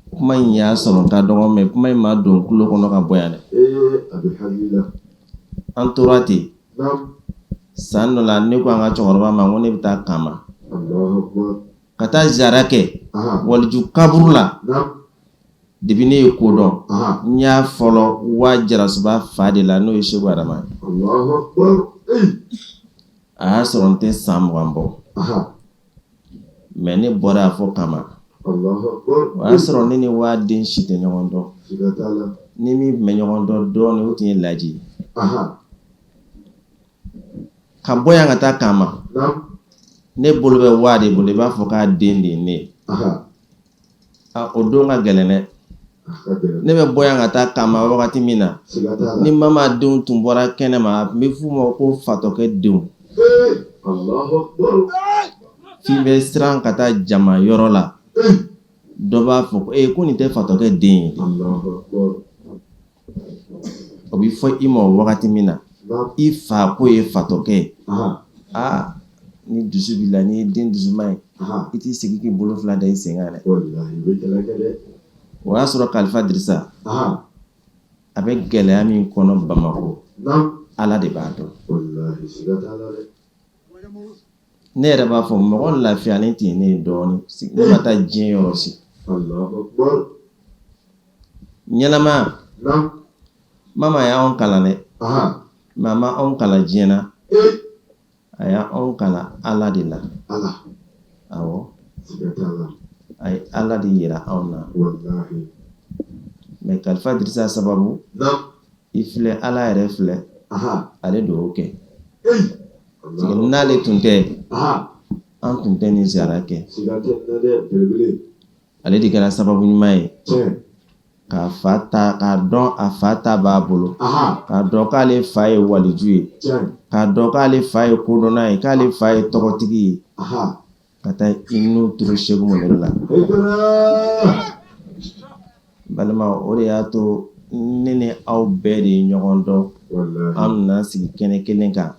S11: Kuma in y'a sɔrɔ n ka dɔgɔ, mais kuma in ma don tulo kɔnɔ ka bɔ yan dɛ. An tora ten. San dɔ la, ne ko an ka cɛkɔrɔba ma ko ne bɛ taa Kama ka taa ziyara kɛ waliju kaburu la. Depuis ne ye ko dɔn, n y'a fɔlɔ Wa Jarasuba fa de la, n'o ye Seku Adama ye. A y'a sɔrɔ n tɛ san 20 bɔ, mais ne bɔra a fɔ Kama, o y'a sɔrɔ ne ni waa den si tɛ ɲɔgɔn dɔn. Ni min tun bɛ ɲɔgɔn dɔn dɔɔnin, o tun ye Laji ye. Ka bɔ yan ka taa Kama, ne bolo bɛ waa de bolo, i b'a fɔ k'a den de ye ne ye. O don ka gɛlɛn dɛ. Ne bɛ bɔ yan ka taa Kama wagati min na, ni mama denw tun bɔra kɛnɛ ma, a tun bɛ f'u ma ko fatɔkɛ denw. F'i bɛ siran ka taa jama yɔrɔ la, dɔ b'a fɔ ko ee, ko nin tɛ fatɔkɛ den ye. O bɛ fɔ i ma wagati min na i fa ko ye fatɔkɛ ye, aa, ni dusu b'i la, n'i ye den dusuma ye, i t'i sigi k'i bolo fila da i sen kan dɛ. O y'a sɔrɔ Kalifa Dirisa a bɛ gɛlɛya min kɔnɔ Bamakɔ, Ala de b'a dɔn. Ne yɛrɛ b'a fɔ mɔgɔ lafiyalen tun ye ne ye dɔɔnin, ne ma taa diɲɛ yɔrɔ si. Ɲɛnama mama y'anw kalan dɛ, mais a ma anw kalan diɲɛ na, a y'anw kalan Ala de la. Awɔ, a ye Ala de yira anw na. Mais Kalifa Dirisa sababu, i filɛ, Ala yɛrɛ filɛ, ale de y'o kɛ. N'ale tun tɛ, an tun tɛ nin ziyara kɛ. Ale de kɛra sababu ɲuman ye k'a fa ta, k'a dɔn a fa ta b'a bolo, k'a dɔn k'ale fa ye waliju ye, k'a dɔn k'ale fa ye kodɔnna ye, k'ale fa ye tɔgɔtigi ye, ka taa i n'u turu Segu Muniru la. Balima, o de y'a to ne ni aw bɛɛ de ye ɲɔgɔn dɔn. An nana sigi kɛnɛ kelen kan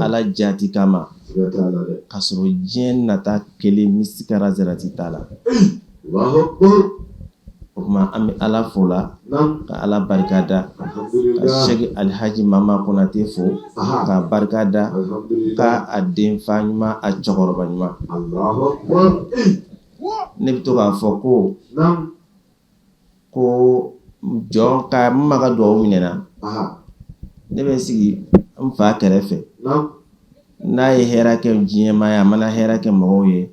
S11: Ala jati kama, k'a sɔrɔ diɲɛ nata kelen misikara zarati t'a la. O tuma an bɛ Ala fo la, ka Ala barika da, ka Sɛki Alihaji Mama Konate fo k'a barika da, ka a denfa ɲuman, a cɛkɔrɔba ɲuman. Ne bɛ to k'a fɔ ko ko jɔn ka n ma ka dugawu minɛna, ne bɛ sigi n fa kɛrɛfɛ, n'a ye hɛrɛ kɛ diɲɛmaa ye, a mana hɛrɛ kɛ mɔgɔw ye,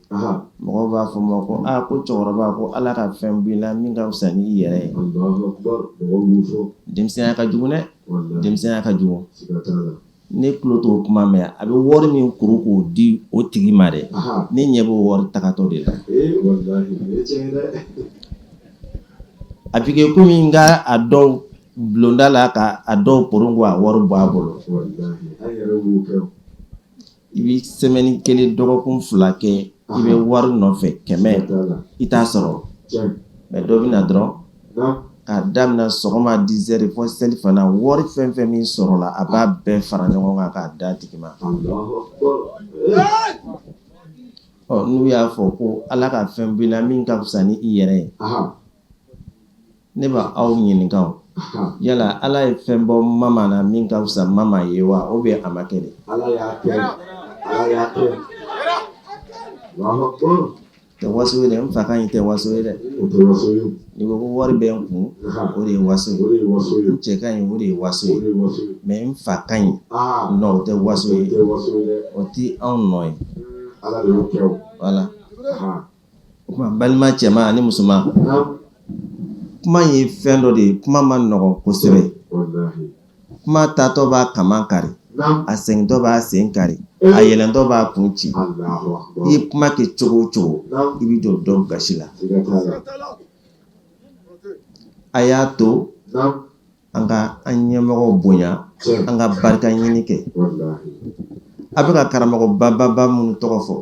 S11: mɔgɔw b'a fɔ ma ko aa, ko cɛkɔrɔba, ko Ala ka fɛn b'i la min ka fisa n'i yɛrɛ ye. Denmisɛnya ka jugu dɛ, denmisɛnya ka jugu. Ne tulo t'o kuma mɛn, a bɛ wari min kuru k'o di o tigi ma dɛ, ne ɲɛ b'o wari tagatɔ de la. A bɛ kɛ komi n ka a dɔw bulonda la, ka a dɔw poron ko a wari bɔ a bolo. I bɛ semaine kelen, dɔgɔkun 2 kɛ, i bɛ wari nɔfɛ 100, i t'a sɔrɔ. Mais dɔ bɛ na dɔrɔn k'a daminɛ sɔgɔma 10 heures fo selifana, wari fɛn fɛn min sɔrɔla, a b'a bɛɛ fara ɲɔgɔn kan k'a d'a tigi ma. Ɔ, n'u y'a fɔ ko Ala ka fɛn b'i la min ka fisa ni i yɛrɛ ye, ne b'a aw ɲininka. Yala Ala ye fɛn bɔ Mama na min ka fisa Mama ye wa ou bien a ma kɛ de?
S8: Ala y'a kɛ, Ala y'a kɛ. Allahu akbar.
S11: Tɛ waso ye dɛ, n fa ka ɲi tɛ waso ye dɛ.
S8: O tɛ waso ye.
S11: N'i ko ko wari bɛ n kun, o de ye waso ye.
S8: O de ye waso ye.
S11: N cɛ ka ɲi, o de ye waso ye.
S8: O de ye waso ye.
S11: Mais n fa ka ɲi, non o tɛ waso ye.
S8: O tɛ waso ye dɛ.
S11: O tɛ anw nɔ ye.
S8: Ala de y'o kɛ o.
S11: Voilà. O tuma balima cɛman ani musoman.
S8: Naamu.
S11: Kuma in ye fɛn dɔ de ye, kuma man nɔgɔn kosɛbɛ.
S8: Walahi.
S11: Kuma taatɔ b'a kaman kari.
S8: Naamu.
S11: A segintɔ b'a sen kari. A yɛlɛntɔ b'a kun ci.
S8: Allahu akbar.
S11: I ye kuma kɛ cogo o cogo,
S8: Naamu.
S11: i bɛ don dɔ gasi la.
S8: Siga t'a la.
S11: A y'a to
S8: Naamu.
S11: an ka an ɲɛmɔgɔw bonya,
S8: Tiɲɛ.
S11: an ka barika ɲini kɛ.
S8: Walahi.
S11: A bɛ ka karamɔgɔ bababa minnu tɔgɔ fɔ,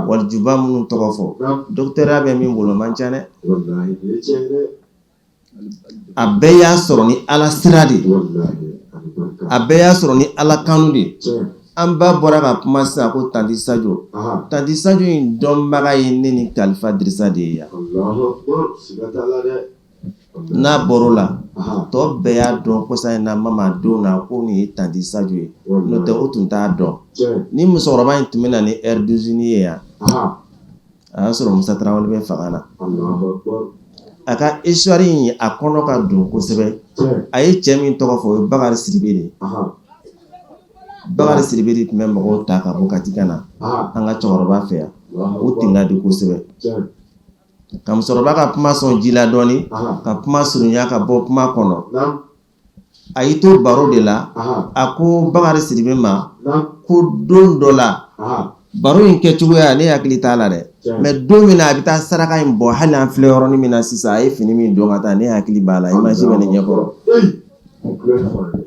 S11: walijuba minnu tɔgɔ fɔ,
S8: Naamu.
S11: docteur bɛ min bolo o man ca dɛ.
S8: Walahi nin ye tiɲɛ ye dɛ.
S11: A bɛɛ y'a sɔrɔ ni Ala sira de ye.
S8: Walahi. Ani barika.
S11: A bɛɛ y'a sɔrɔ ni Ala kanu de ye.
S8: Tiɲɛ.
S11: An ba bɔra ka kuma sisan ko tanti Sajo. Tanti Sajo in dɔnbaga ye ne ni Kalifa Dirisa de ye yan.
S8: Allahu akbar. Siga t'a la dɛ.
S11: N'a bɔr'o la, tɔ bɛɛ y'a dɔn kɔsa in na Mama don na ko nin ye tanti Sajo ye. N'o tɛ o tun t'a dɔn.
S8: Tiɲɛ.
S11: Ni musokɔrɔba in tun bɛ na ni R12 ye yan, a y'a sɔrɔ Musa Tarawele bɛ fanga na.
S8: Allahu akbar.
S11: A ka histoire in a kɔnɔ ka don kosɛbɛ.
S8: Tiɲɛ.
S11: A ye cɛ min tɔgɔ fɔ o ye Bakari Sidibe de ye. Bakari Sidibe de tun bɛ mɔgɔw ta ka bɔ Kati ka na an ka cɛkɔrɔba fɛ yan. O tun ka di kosɛbɛ.
S8: Tiɲɛ.
S11: Ka musokɔrɔba ka kuma sɔn ji la dɔɔni, ka kuma surunya ka bɔ kuma kɔnɔ.
S8: Naamu.
S11: A y'i to baro de la, a ko Bakari Sidibe ma
S8: Naamu.
S11: ko don dɔ la, baro in kɛcogoya ne hakili t'a la dɛ,
S8: Tiɲɛ.
S11: mais don min na a bɛ taa saraka in bɔ, hali an filɛ yɔrɔnin min na sisan, a ye fini min don ka taa, ne hakili b'a la, image bɛ ne ɲɛkɔrɔ.
S8: Ee. O tulo ye fɔlɔ dɛ.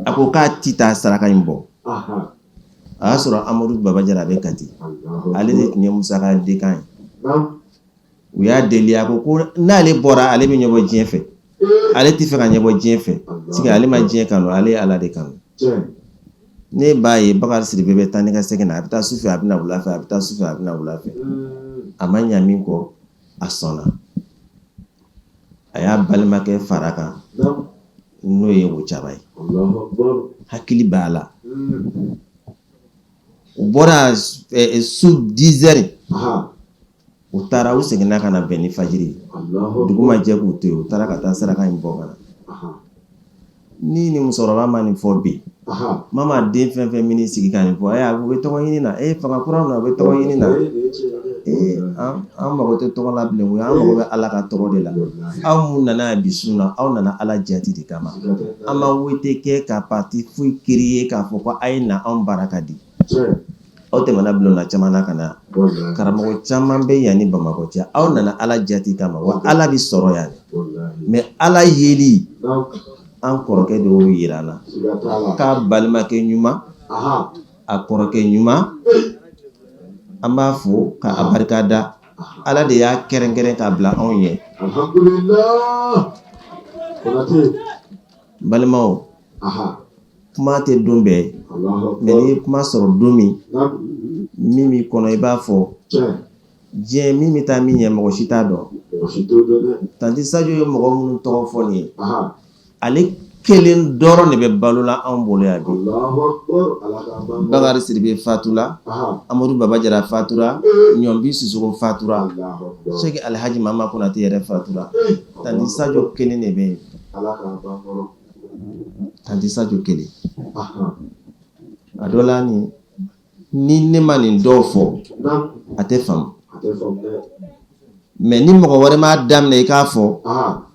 S11: A ko k'a ti taa saraka in bɔ. A y'a sɔrɔ Amadu Baba Jara bɛ Kati. Ale de tun ye Musa ka dekan ye.
S8: Naamu.
S11: U y'a deli, a ko ko n'ale bɔra, ale bɛ ɲɛbɔ diɲɛ fɛ. Ale tɛ fɛ ka ɲɛbɔ diɲɛ fɛ. Sigi ale ma diɲɛ kanu, ale ye Ala de kanu.
S8: Tiɲɛ.
S11: Ne b'a ye Bakari Sidibe bɛ taa ni ka segin na, a bɛ taa sufɛ, a bɛ na wula fɛ, a bɛ taa sufɛ, a bɛ na wula fɛ. A ma ɲa min kɔ, a sɔnna. A y'a balimakɛ fara kan,
S8: Naamu.
S11: n'o ye Wocaba ye.
S8: Allahu akbar.
S11: Hakili b'a la. U bɔra su 10 heures. U taara, u seginna ka na bɛn ni fajiri ye.
S8: Allahu
S11: Dugu ma jɛ k'u to yen, u taara ka taa saraka in bɔ ka na. Ni ni musokɔrɔba ma nin fɔ bi, Mama den fɛn fɛn min'i sigi ka nin fɔ, u bɛ tɔgɔ ɲini na, fanga kura na, u bɛ tɔgɔ ɲini na. An mago tɛ tɔgɔ la bilen, an mago bɛ Ala ka tɔgɔ de la. Aw mun nana yan bi su na, aw nana Ala jati de kama. An ma wete kɛ ka parti foyi créer k'a fɔ ko a ye na anw baara ka di. Aw tɛmɛna bulonda caman na ka na, karamɔgɔ caman bɛ yan ni Bamakɔ cɛ, aw nana Ala jati kama, wa Ala bɛ sɔrɔ yan de. Mais Ala yeli, an kɔrɔkɛ de y'o yira an na, k'a balimakɛ ɲuman, a kɔrɔkɛ ɲuman, an b'a fo k'a barika da, Ala de y'a kɛrɛnkɛrɛn k'a bila anw ɲɛ.
S8: Alhamdulillah. Konate.
S11: N balimaw, kuma tɛ don bɛɛ, mais n'i ye kuma sɔrɔ don min, min b'i kɔnɔ i b'a fɔ. Diɲɛ min bɛ taa min ɲɛ, mɔgɔ si t'a dɔn.
S8: Mɔgɔ si t'o dɔn dɛ.
S11: Tanti Sajo ye mɔgɔ minnu tɔgɔ fɔ nin ye, ale kelen dɔrɔn de bɛ balo la anw bolo yan bi.
S8: Allahu akbar. Ala k'an ban.
S11: Bakari Sidibe fatura, Amadu Baba Jara fatura, Ɲɔnbi Sisoko fatura, Sɛki Alhaji Mama Konate yɛrɛ fatura. Tanti Sajo kelen de bɛ yen.
S8: Ala k'an ban kɔrɔ.
S11: Tanti Sajo kelen. A dɔ la nin, ni ne ma nin dɔw fɔ, a tɛ faamu.
S8: A tɛ faamu dɛ.
S11: Mais ni mɔgɔ wɛrɛ m'a daminɛ i k'a fɔ,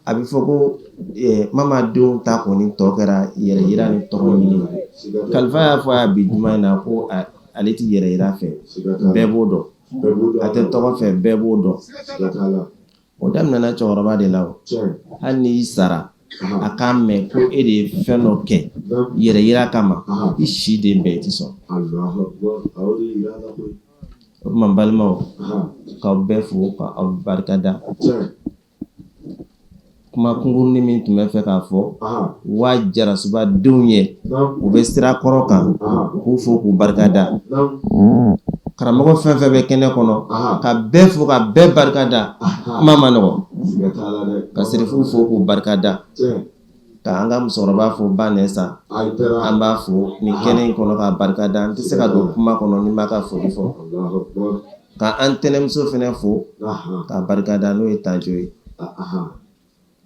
S11: a bɛ fɔ ko Mama denw ta kɔni tɔ kɛra yɛrɛ yira ni tɔgɔ ɲini ye. Kalifa y'a fɔ a bi juma in na ko ale tɛ yɛrɛ yira fɛ, bɛɛ b'o dɔn. A tɛ tɔgɔ fɛ, bɛɛ b'o dɔn. O daminɛna cɛkɔrɔba de la o. Hali n'i sara, a k'a mɛn ko e de ye fɛn dɔ kɛ yɛrɛ yira kama, i si den bɛɛ i tɛ sɔn.
S8: Allahu akbar. A y'o de yira la koyi.
S11: O tuma n balimaw, k'aw bɛɛ fo ka aw barika da. Kuma kunkurunin min tun bɛ fɛ k'a fɔ wa Jarasuba denw ye, u bɛ sira kɔrɔ kan, k'u fo k'u barika da. Karamɔgɔ fɛn fɛn bɛ kɛnɛ kɔnɔ, ka bɛɛ fo ka bɛɛ barika da, kuma ma nɔgɔ. Ka sirifuw fo k'u barika da. Ka an ka musokɔrɔba fo ba Nɛsa. An b'a fo nin kɛnɛ in kɔnɔ k'a barika da. N tɛ se ka don kuma kɔnɔ ni n m'a ka foli fɔ. Ka an tɛnɛmuso fana fo k'a barika da n'o ye Tanjo ye.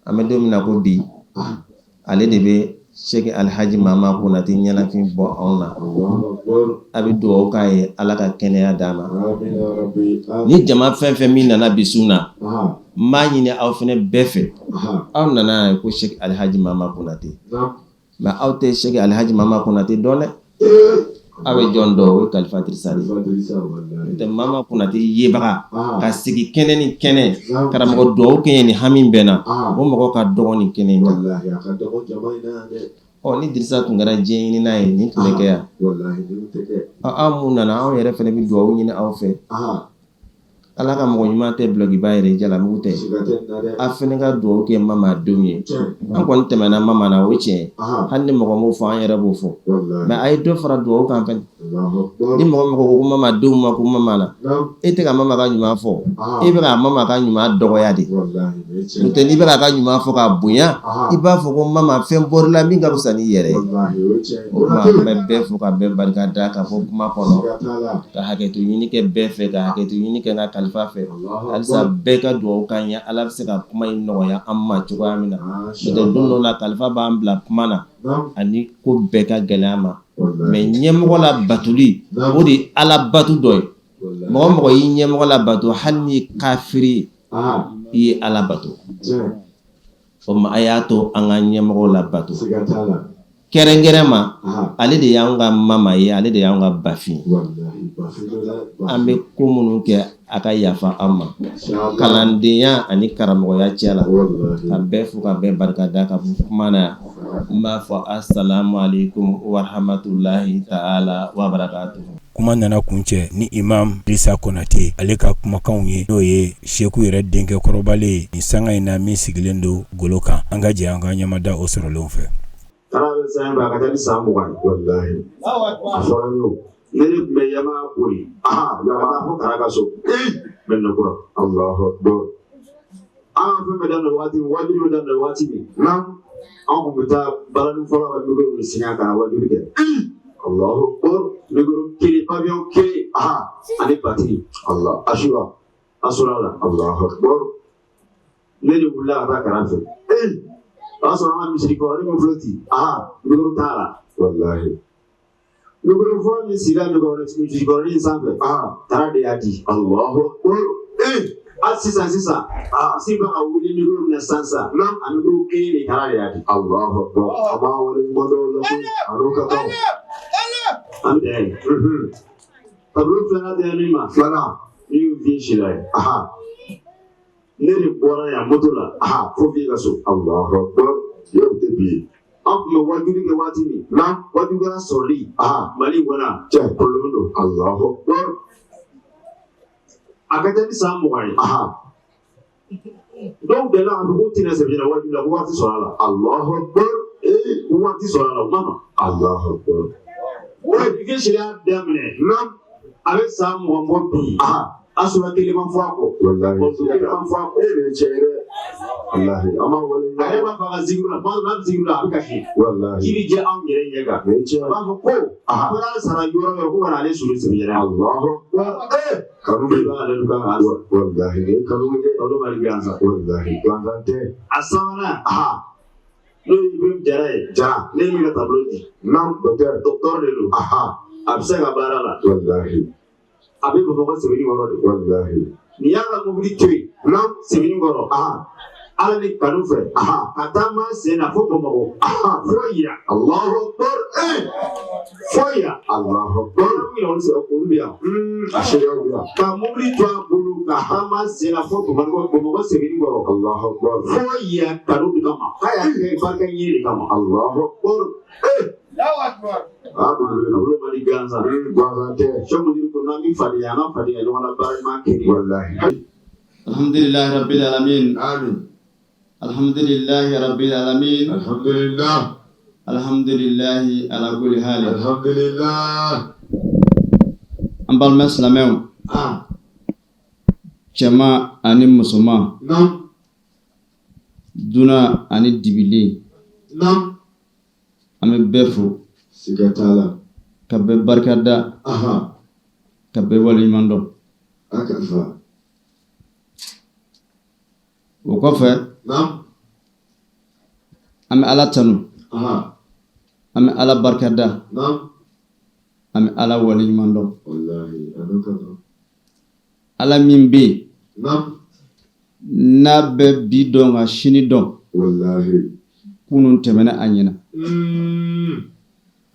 S11: An bɛ don min na ko bi, ale de bɛ Sɛki Alihaji Mama Konate ɲɛnafin bɔ anw na. A bɛ dugawu k'a ye Ala ka kɛnɛya d'a ma. Ni jama fɛn fɛn min nana bi su na, n b'a ɲini aw fana bɛɛ fɛ, aw nana yan ko Sɛki Alihaji Mama Konate. Mais aw tɛ Sɛki Alihaji Mama Konate dɔn dɛ. Aw bɛ jɔn dɔn o ye Kalifa Dirisa de ye. Tɛ Mama Konate yebaga ka sigi kɛnɛ ni kɛnɛ karamɔgɔ dugawu kɛ nin hami bɛ n na o mɔgɔ ka dɔgɔ nin kɛnɛ in kan. Ɔ ni Dirisa tun kɛra diɲɛ ɲinina ye nin tun bɛ kɛ yan. Aw minnu nana anw yɛrɛ fana bɛ dugawu ɲini aw fɛ. Ala ka mɔgɔ ɲuman tɛ dulɔkiba yɛrɛ jalamugu tɛ a fana ka dugawu kɛ mama denw ye an kɔni tɛmɛna mama na o tiɲɛ hali ni mɔgɔ m'o fɔ an yɛrɛ b'o fɔ mais a ye dɔ fara dugawu kan fɛn ni mɔgɔ mɔgɔ ko mama denw ma ko mama na e tɛ ka mama ka ɲuman fɔ e bɛ ka mama ka ɲuman dɔgɔya de n'o tɛ n'i bɛ k'a ka ɲuman fɔ k'a bonya i b'a fɔ ko mama fɛn bɔr'i la min ka fisa n'i yɛrɛ ye o tuma an bɛ bɛɛ fo ka bɛɛ barika da ka bɔ kuma kɔnɔ ka hakɛto ɲini kɛ bɛɛ fɛ ka hakɛto ɲini kɛ n ka kalifa fɛ halisa bɛɛ ka dugawu k'an ye Ala bɛ se ka kuma in nɔgɔya an ma cogoya min na n'o tɛ don dɔw la kalifa b'an bila kuma na ani ko bɛɛ ka gɛlɛn an ma mais ɲɛmɔgɔ labatoli o de ye Ala bato dɔ ye mɔgɔ o mɔgɔ y'i ɲɛmɔgɔ labato hali n'i ye kafiri ye i ye Ala bato o tuma a y'a to an ka ɲɛmɔgɔw labato kɛrɛnkɛrɛn ma ale de y'an ka mama ye ale de y'an ka bafin an bɛ ko minnu kɛ a ka yafa an ma kalandenya ani karamɔgɔya cɛ la ka bɛɛ fo ka bɛɛ barika da ka bɔ kuma na yan n b'a fɔ asalamu aleykum warahamatulahi taala wa barakatuhu
S3: Kuma nana kuncɛ ni imam Dirisa Konate ale ka kumakanw ye n'o ye Seku yɛrɛ denkɛ kɔrɔbalen ye nin sanga in na min sigilen don golo kan an ka jɛ an ka ɲɛmada o sɔrɔlenw fɛ.
S12: Taara bɛ san ba ka taa ni san 20 ye. Walahi. A fɔra n ye o. Ne de tun bɛ Yamaha boli. Aha Yamaha fo Kara ka so. Ee Mɛdinakura. Alahu akibaru. An ka fɛn bɛ daminɛ waati min waajuli bɛ daminɛ waati min. Naamu. An tun bɛ taa balani fɔlɔ ka micro de singa ka na waajuli kɛ. Alahu akibaru. Micro kelen pavillon kelen. Aha ani batiri. Allah Asura. Asura la. Alahu akibaru. Ne de wulila ka taa kalan fɛ. Ee o y'a sɔrɔ an ka misiri kɔrɔnin min filɛ ten. Aha micro t'a la. Walahi. Micro fɔlɔ min sigira misiri kɔrɔnin in sanfɛ. Aha Tara de y'a di. Alahu akibaru. Ee hali sisan sisan. Aa si bɛ ka wuli micro min na sisan sisan. Naamu a micro kelen de Tara de y'a di. Alahu akibaru. A b'a wale ɲuman dɔn o la koyi. A n'o ka kan. An bɛ yen. Tableau filanan dira min ma. Filanan. Min ye Vieux Sila ye. Aha. Ne de bɔra yan moto la fo Vieux ka so. Alahu akibaru. Yɔrɔ tɛ bi ye. An tun bɛ wajuli kɛ waati min. Naamu. Wajulikɛla sɔrɔli. Mali in kɔnɔ. Cɛ problème don. Alahu akibaru. A ka ca ni san 20 ye. Dɔw delila k'a fɔ k'u tɛna Sɛbɛjɛnɛ wajuli la ko waati sɔrɔ a la. Alahu akibaru. Ee ko waati sɔrɔ a la o ma nɔ. Alahu akibaru. Vieux Sila y'a daminɛ. Naamu. A bɛ san 20 bɔ bi. Asura kelen ma fɔ a kɔ. Walahi. Kelen ma fɔ a kɔ. E de ye cɛ ye dɛ. Walahi. An b'a wale. A yɛrɛ b'a fɔ a ka zikiru la, tuma dɔ la n'a bɛ zikiru la a bɛ kasi. Walahi. Ji bɛ jɛ anw yɛrɛ ɲɛ kan. O ye tiɲɛ ye. A b'a fɔ ko. Ko n'ale sara yɔrɔ o yɔrɔ ko ka n'ale su don Sɛbɛjɛnɛ. Alahu akibaru. Ee. Kanu bɛ yen. Ale dun kan ka Walahi nin ye kanu ye dɛ. Kanu b'ale gansan. Walahi gansan tɛ. A sabanan. N'o ye Ibrahim Jara ye. Jara. Ne ye min ka tableau di. Naamu docteur. Docteur de don. A bɛ se ka baara la. Walahi. A bɛ Bamakɔ Sebenikɔrɔ de. Walahi. Nin y'a ka mobili to yen. Naamu. Sebenikɔrɔ. Ala ni kanu fɛ. Ka taama sen na fo Bamakɔ. Fo yan. Alahu akibaru. Ee. Fo yan. Alahu akibaru. Olu sera olu bɛ yan. A seereyaw bɛ yan. Ka mobili to a bolo ka taama sen na fo Bamakɔ Bamakɔ Sebenikɔrɔ. Alahu akibaru. Fo yan kanu de kama. K'a y'a kɛ barika ɲini de kama. Alahu akibaru. Ee. Alahu akibaru. Aa tableau man di gansan. Gansan tɛ. Sɛ Muniru ko n'an bɛ fadenya an ka fadenya ɲɔgɔn na baara ɲuman kɛli. Walahi.
S7: Alhamdulillahi rabbil alamin.
S8: Amin.
S7: Alhamdulillahi rabbil alamin.
S8: Alhamdulillah.
S7: Alhamdulillahi ala kulli hal.
S8: Alhamdulillah.
S7: An balima silamɛw.
S8: Ah.
S7: Cɛman ani musoman.
S8: Naam.
S13: Dunan ani dibilen an bɛ bɛɛ fo
S8: siga t'a la
S13: ka bɛɛ barikada ka bɛɛ waleɲuman dɔn
S8: a ka fa
S13: o kɔfɛ an bɛ ala tanu an bɛ ala barikada an bɛ ala waleɲuman dɔn ala min bɛ yen n'a bɛ bi dɔn ka sini dɔn kunun tɛmɛna a ɲɛna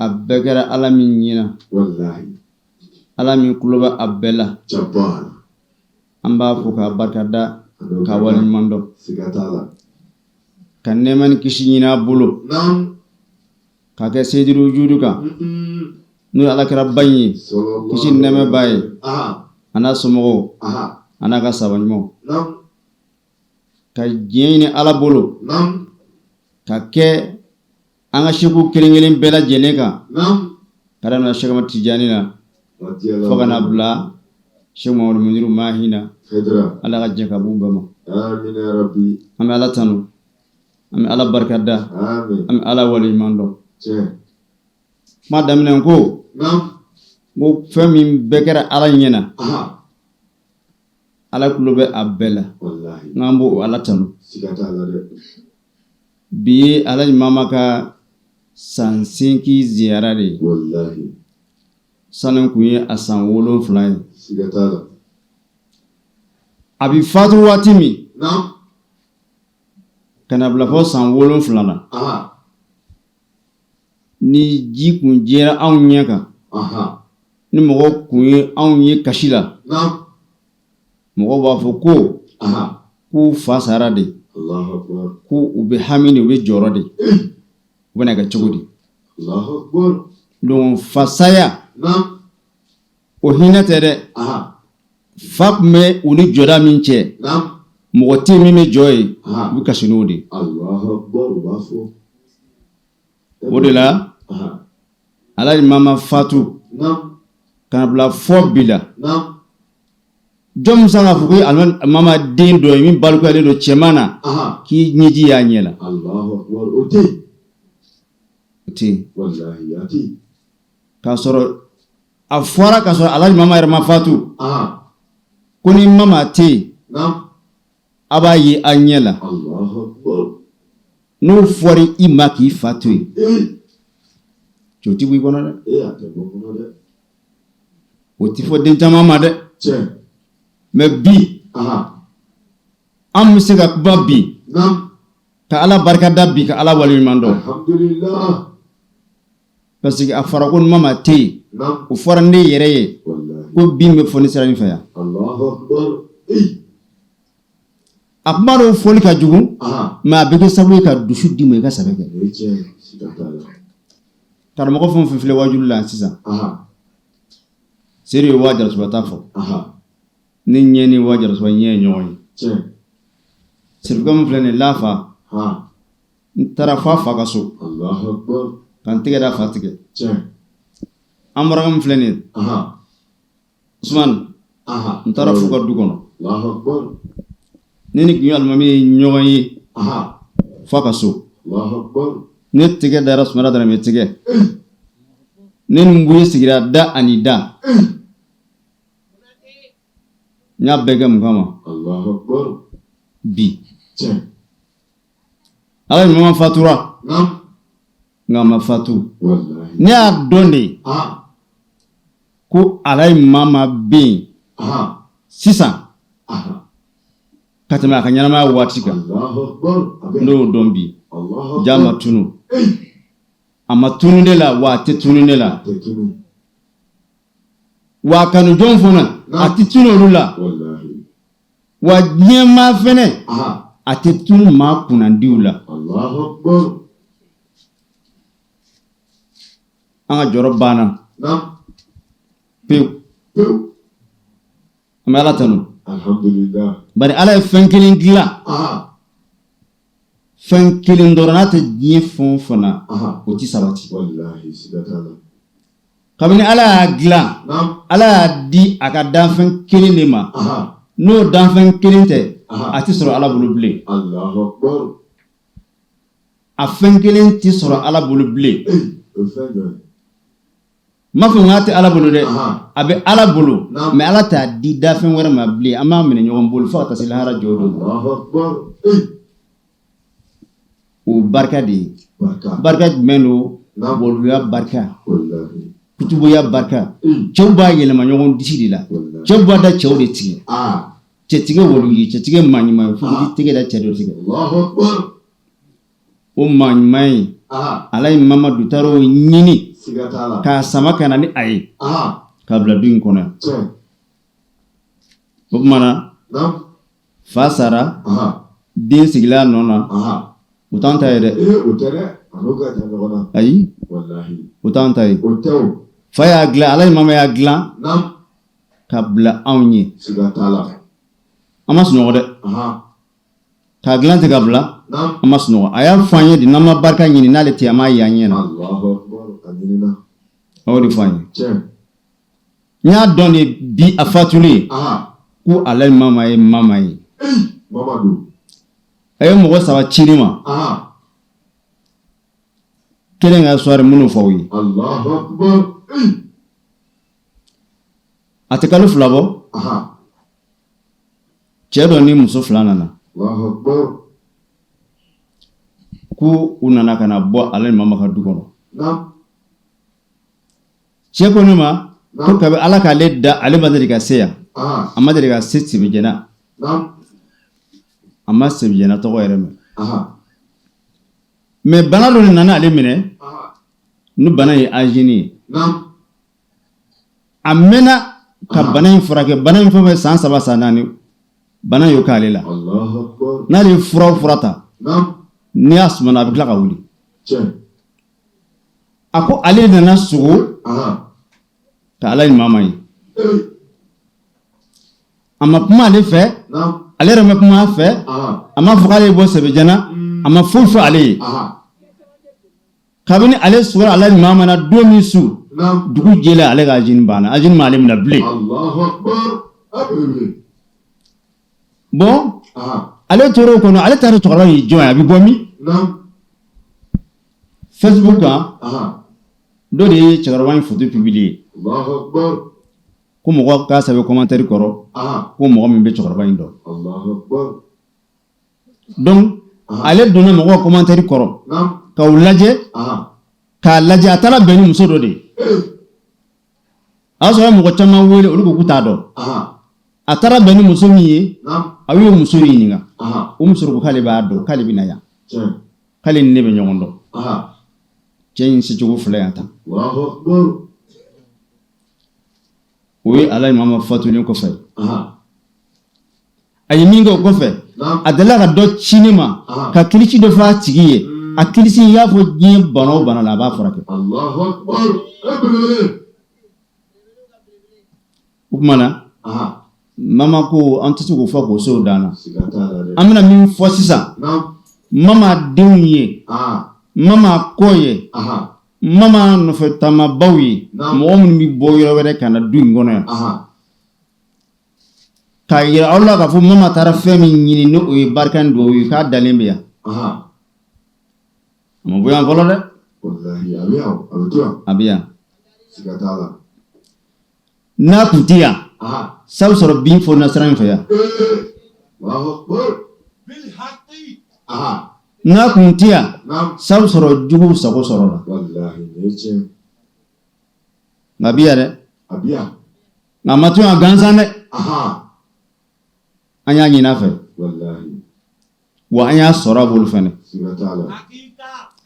S13: a bɛɛ kɛra ala min ɲɛna ala min tulo bɛ a bɛɛ la an b'a fo k'a barikada k'a waleɲuman dɔn ka nɛɛma ni kisi ɲini a bolo k'a kɛ seyidul wujudu kan n'o ye alakiraba in ye kisi ni nɛɛma b'a ye a n'a somɔgɔw a n'a ka sahaba ɲumanw ka diɲɛ ɲini ala bolo ka kɛ an ka seku kelen kelen bɛɛ lajɛlen kan ka daminɛ Sɛki Amadu Tijani na fo ka na bila Sɛki Mamadu Muniru Mahi na Ala ka jɛ ka b'u bɛɛ ma an bɛ Ala tanu an bɛ Ala barika da an bɛ Ala waleɲuman dɔn kuma daminɛ ko ko fɛn min bɛɛ kɛra Ala ɲɛna Ala tulo bɛ a bɛɛ la n'an b'o Ala tanu bi ye Alaji Mama ka san 8 ziyara de ye sani kun ye a san 7 ye a bɛ fatu waati min ka na bila fo san 7 na ni ji kun jɛra anw ɲɛ kan ni mɔgɔ kun ye anw ye kasi la mɔgɔw b'a fɔ ko k'u fa sara de ko u bɛ hami de u bɛ jɔrɔ de u bɛna kɛ cogo di donc fasaya o hinɛ tɛ dɛ fa tun bɛ u ni jɔda min cɛ mɔgɔ tɛ min bɛ jɔ yen u bɛ kasi n'o de o de la Alaji Mama fatu ka na bila fo bi la jɔn bɛ se k'a fɔ ko Mama den dɔ ye min balikuyalen don cɛman na k'i ɲɛji y'a ɲɛ la o tɛ yen k'a sɔrɔ a fɔra k'a sɔrɔ Alaji Mama yɛrɛ ma fatu ko ni Mama tɛ yen a b'a ye a ɲɛ la n'o fɔra i ma k'i fa to yen co tɛ bɔ i kɔnɔ dɛ o tɛ fɔ den caman ma dɛ mais bi an bɛ se ka kuma bi ka ala barika da bi ka ala waleɲuman dɔn parce que a fɔra ko Mama tɛ yen o fɔra ne yɛrɛ ye ko bin bɛ fɔ ne sira min fɛ yan a kuma dɔw fɔli ka jugu mais a bɛ kɛ sababu ye ka dusu d'i ma i ka sɛbɛ kɛ karamɔgɔ fɛn o fɛn filɛ waajuli la yan sisan Seyidu ye waa jarasuba ta fɔ ne ɲɛ ni waa jarasuba ɲɛ ye ɲɔgɔn ye sirifukɛ min filɛ nin ye lafa n taara f'a fa ka so ka n tɛgɛ da fa tigɛ an bɔra min filɛ nin ye Usumani n taara f'u ka du kɔnɔ ne ni Guɲo alimami ye ɲɔgɔn ye f'a ka so ne tɛgɛ dara Sumala Daramɛ tigɛ ne ni Buye sigira da ani da n y'a bɛɛ kɛ mun kama bi Alaji Mama fatura nka a ma fatu ne y'a dɔn de ko Alaji Mama bɛ yen sisan ka tɛmɛ a ka ɲɛnamaya waati kan ne y'o dɔn bi jaa ma tunu a ma tunu ne la wa a tɛ tunu ne la wa a kanujɔn fana a tɛ tunu olu la wa diɲɛmaa fɛnɛ a tɛ tunu maa kunnandiw la an ka jɔrɔ banna pewu an bɛ ala tanu bari ala ye fɛn kelen dilan fɛn kelen dɔrɔn n'a tɛ diɲɛ fɛn o fɛn na o tɛ sabati Kabini ala y'a dilan ala y'a di a ka danfɛn kelen de ma n'o danfɛn kelen tɛ a tɛ sɔrɔ ala bolo bilen A fɛn kelen tɛ sɔrɔ Ala bolo bilen. N m'a fɔ k'a tɛ Ala bolo dɛ, a bɛ Ala bolo mais Ala t'a di dafɛn wɛrɛ ma bilen. An b'a minɛ ɲɔgɔn bolo fo ka taa se lahara jɔ don ma. O barika de ye barika jumɛn don? Waliya barika, kutubuya barika. Cɛw b'a yɛlɛma ɲɔgɔn disi de la, cɛw b'a da cɛw de tigɛ. Cɛ tɛ kɛ wali ye, cɛ tɛ kɛ maa ɲuman ye fo k'i tɛgɛ da cɛ dɔ tigɛ. O maa ɲuman ye Alayi Mamadu taara o ɲini k'a sama ka na ni a ye k'a bila du in kɔnɔ yan. O tuma na fa sara, den sigila a nɔ na, o t'an ta ye dɛ. Ayi, o t'an ta ye. Fa y'a dilan, Alayi Mama y'a dilan ka bila anw ye. An ma sunɔgɔ dɛ. K'a dilan ten ka bila, an ma sunɔgɔ. A y'a fɔ an ye de, n'an ma barika ɲini, n'ale tɛ an m'a ye an ɲɛ na. A y'o de fɔ an ye. N y'a dɔn de bi a fatulen ko Alayi Mama ye mama ye. A ye mɔgɔ saba ci ne ma. Kelen ka histoire minnu fɔ aw ye. A tɛ kalo 2 bɔ. Cɛ dɔ ni muso 2 nana. Ko u nana ka na bɔ Alayi Mama ka du kɔnɔ. Cɛ ko ne ma ko kabi Ala k'ale da, ale ma deli ka se yan, a ma deli ka se Sebejɛna, a ma Sebejɛna tɔgɔ yɛrɛ mɛn. Mais bana dɔ de nana ale minɛ, ni bana ye angine ye. A mɛnna ka bana in furakɛ, bana in fɛn fɛn san 3 san 4 bana y'o k'ale la. N'ale ye fura o fura ta, n'i y'a sumana, a bɛ tila ka wuli. A ko ale nana sugo ka Alayi Mama ye. A ma kuma ale fɛ, ale yɛrɛ ma kuma a fɛ, a ma fɔ k'ale bɔ Sɛbɛjɛna, a ma foyi fɔ ale ye. Kabini ale sugora Alayi Mama na don min su dugu jɛlen, ale ka angine banna, angine m'ale minɛ bilen. Bon, ale tora o kɔnɔ, ale t'a dɔn cɛkɔrɔba ye jɔn ye, a bɛ bɔ min? Facebook kan, dɔ de ye cɛkɔrɔba in photo publier ko mɔgɔ k'a sɛbɛn commentaire kɔrɔ ko mɔgɔ min bɛ cɛkɔrɔba in dɔn. Donc ale donna mɔgɔw ka commentaire kɔrɔ ka u lajɛ, k'a lajɛ, a taara bɛn ni muso dɔ de ye. A y'a sɔrɔ mɔgɔ caman wele, olu ko k'u t'a dɔn. A taara bɛn ni muso min ye, a y'o muso ɲininka. O muso ko k'ale b'a dɔn, k'ale bɛ na yan, k'ale ni ne bɛ ɲɔgɔn dɔn. Cɛ in secogo filɛ yan tan. O ye Alayi Mama fatulen kɔfɛ. A ye min kɛ o kɔfɛ, a delila ka dɔ ci ne ma ka kilisi dɔ fɔ a tigi ye. A kilisi, i y'a fɔ diɲɛ bana o bana la, a b'a furakɛ. O tuma na mama ko an tɛ se k'o fɔ k'o se o dan na. An bɛna min fɔ sisan, mama denw ye, mama kɔ ye, mama nɔfɛ taamabaw ye, mɔgɔ minnu bɛ bɔ yɔrɔ wɛrɛ ka na du in kɔnɔ yan, k'a yira aw la k'a fɔ mama taara fɛn min ɲini, ni o ye barika ni dugawu ye, k'a dalen bɛ yan. A ma bɔ yan fɔlɔ dɛ, a bɛ yan. N'a tun tɛ yan, sabu sɔrɔ bin fɔ na sira in fɛ yan. N'a tun tɛ yan, sabu sɔrɔ juguw sago sɔrɔ la. Nka a bɛ yan dɛ, nka a ma to yan gansan dɛ. An y'a ɲini a fɛ, wa an y'a sɔrɔ a bolo fana.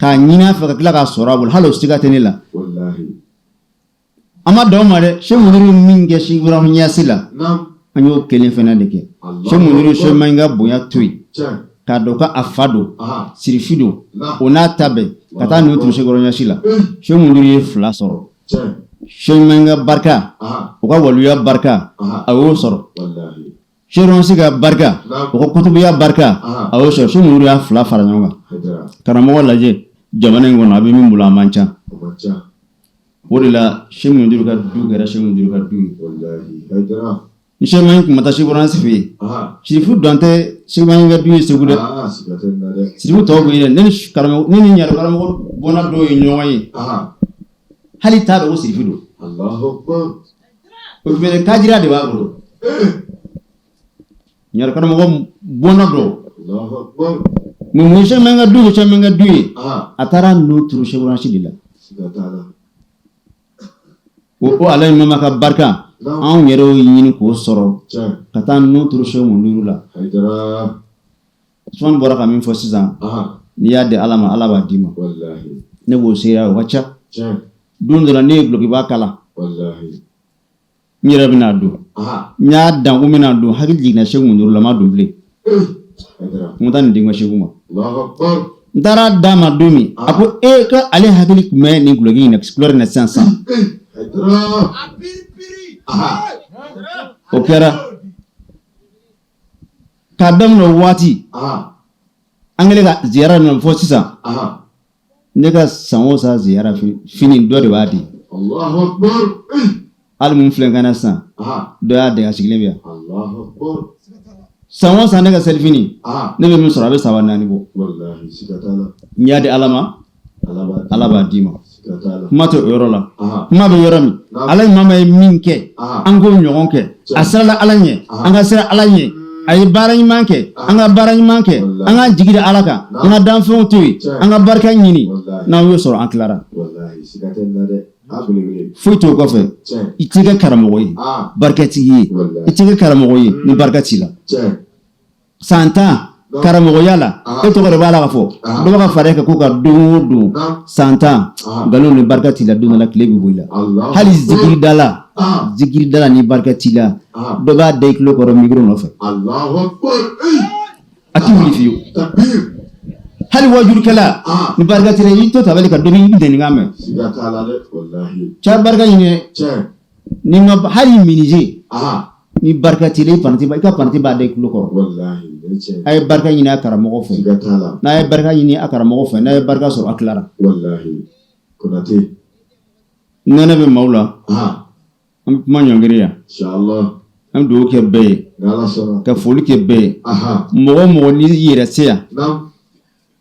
S13: K'a ɲini a fɛ ka tila k'a sɔrɔ a bolo, hali o siga tɛ ne la. An ma dan o ma dɛ. Sɛki Muniru min kɛ Sɛki Ibrahim Ɲasi la, an y'o kelen fana de kɛ. Sɛki Muniru, Sɛki Mahi ka bonya to yen, k'a dɔn k'a fa don, sirifi don, o n'a ta bɛɛ, ka taa ninnu turu Sɛki Ibrahim Ɲasi la. Sɛki Muniru ye 2 sɔrɔ. Sɛki Mahi ka barika, o ka waliya barika, a y'o sɔrɔ. Sɛki Ibrahim Ɲasi ka barika, o ka kutubuya barika, a y'o sɔrɔ. Sɛki Muniru y'a 2 fara ɲɔgɔn kan. Karamɔgɔ lajɛ jamana in kɔnɔ, a bɛ min bolo, a man ca. O de la Sɛki Muniru ka du kɛra Sɛki Muniru ka du ye. Ni Sɛki Mahi tun ma taa Sɛki Ibrahim Ɲasi fɛ yen, sirifu dan tɛ. Segu ka du ye segu dɛ sirifu tɔw bɛ yen ne ni karamɔgɔ ne ni ɲaro karamɔgɔ bɔnna dɔw ye ɲɔgɔn ye hali t'a dɔn ko sirifu don o fɛnɛ kadiriya de b'a bolo ɲaro karamɔgɔ bɔnna dɔ mun ye sɛmɛ ka du ye sɛmɛ ka du ye a taara n'o turu sɛkuransi de la o ala ɲuman ka barika anw yɛrɛ y'o ɲini k'o sɔrɔ ka taa nun turu Sɛki Muniru la Usumani bɔra ka min fɔ sisan n'i y'a di Ala ma Ala b'a d'i ma ne b'o seereya o ka ca don dɔ la ne ye dulokiba kala n yɛrɛ bɛna don n y'a dan ko n bɛna don hakili jiginna Sɛki Muniru la n ma don bilen n ko taa nin di n ka Sɛku ma n taara d'a ma don min a ko e ko ale hakili tun bɛ nin duloki in na couleur in na sisan sisan o kɛra k'a daminɛ o waati an kɛlen ka ziyara ninnu fɔ sisan ne ka san o san ziyara fini dɔ de b'a di hali mun filɛ ka na sisan dɔ y'a di a sigilen bɛ yan san o san ne ka selifini ne bɛ min sɔrɔ a bɛ saba naani bɔ n y'a di ala ma ala b'a d'i ma kuma tɛ o yɔrɔ la kuma bɛ yɔrɔ min ala ɲuman ye min kɛ an k'o ɲɔgɔn kɛ a sirala ala ɲɛ an ka siran ala ɲɛ a ye baara ɲuman kɛ an ka baara ɲuman kɛ an k'an jigi da ala kan an ka danfɛnw to yen an ka barika ɲini n'an y'o sɔrɔ an tilara foyi t'o kɔfɛ i tɛ kɛ karamɔgɔ ye barikatigi ye i tɛ kɛ karamɔgɔ ye ni barika t'i la san 10 karamɔgɔya la e tɔgɔ de b'a la ka fɔ dɔ bɛ ka fara e kan ko ka don o don san 10 nkalon ni barika t'i la don dɔ la tile bɛ bɔ i la hali zikiridala zikiridala ni barika t'i la dɔ b'a da i tulo kɔrɔ micro nɔfɛ a t'i wuli fiyewu hali wajurukɛla ni barika t'i la i to tabali kan dɔ b'i nɛnikan mɛn cɛ barika ɲini ni ma hali menuisier ni barika t'i la i ka apprenti b'a da i tulo kɔrɔ a ye barika ɲini a karamɔgɔ fɛ n'a ye barika ɲini a karamɔgɔ fɛ n'a ye barika sɔrɔ a tilara nɛnɛ bɛ maaw la an bɛ kuma ɲɔngiri yan an bɛ dugawu kɛ bɛɛ ye ka foli kɛ bɛɛ ye mɔgɔ o mɔgɔ n'i yɛrɛ se yan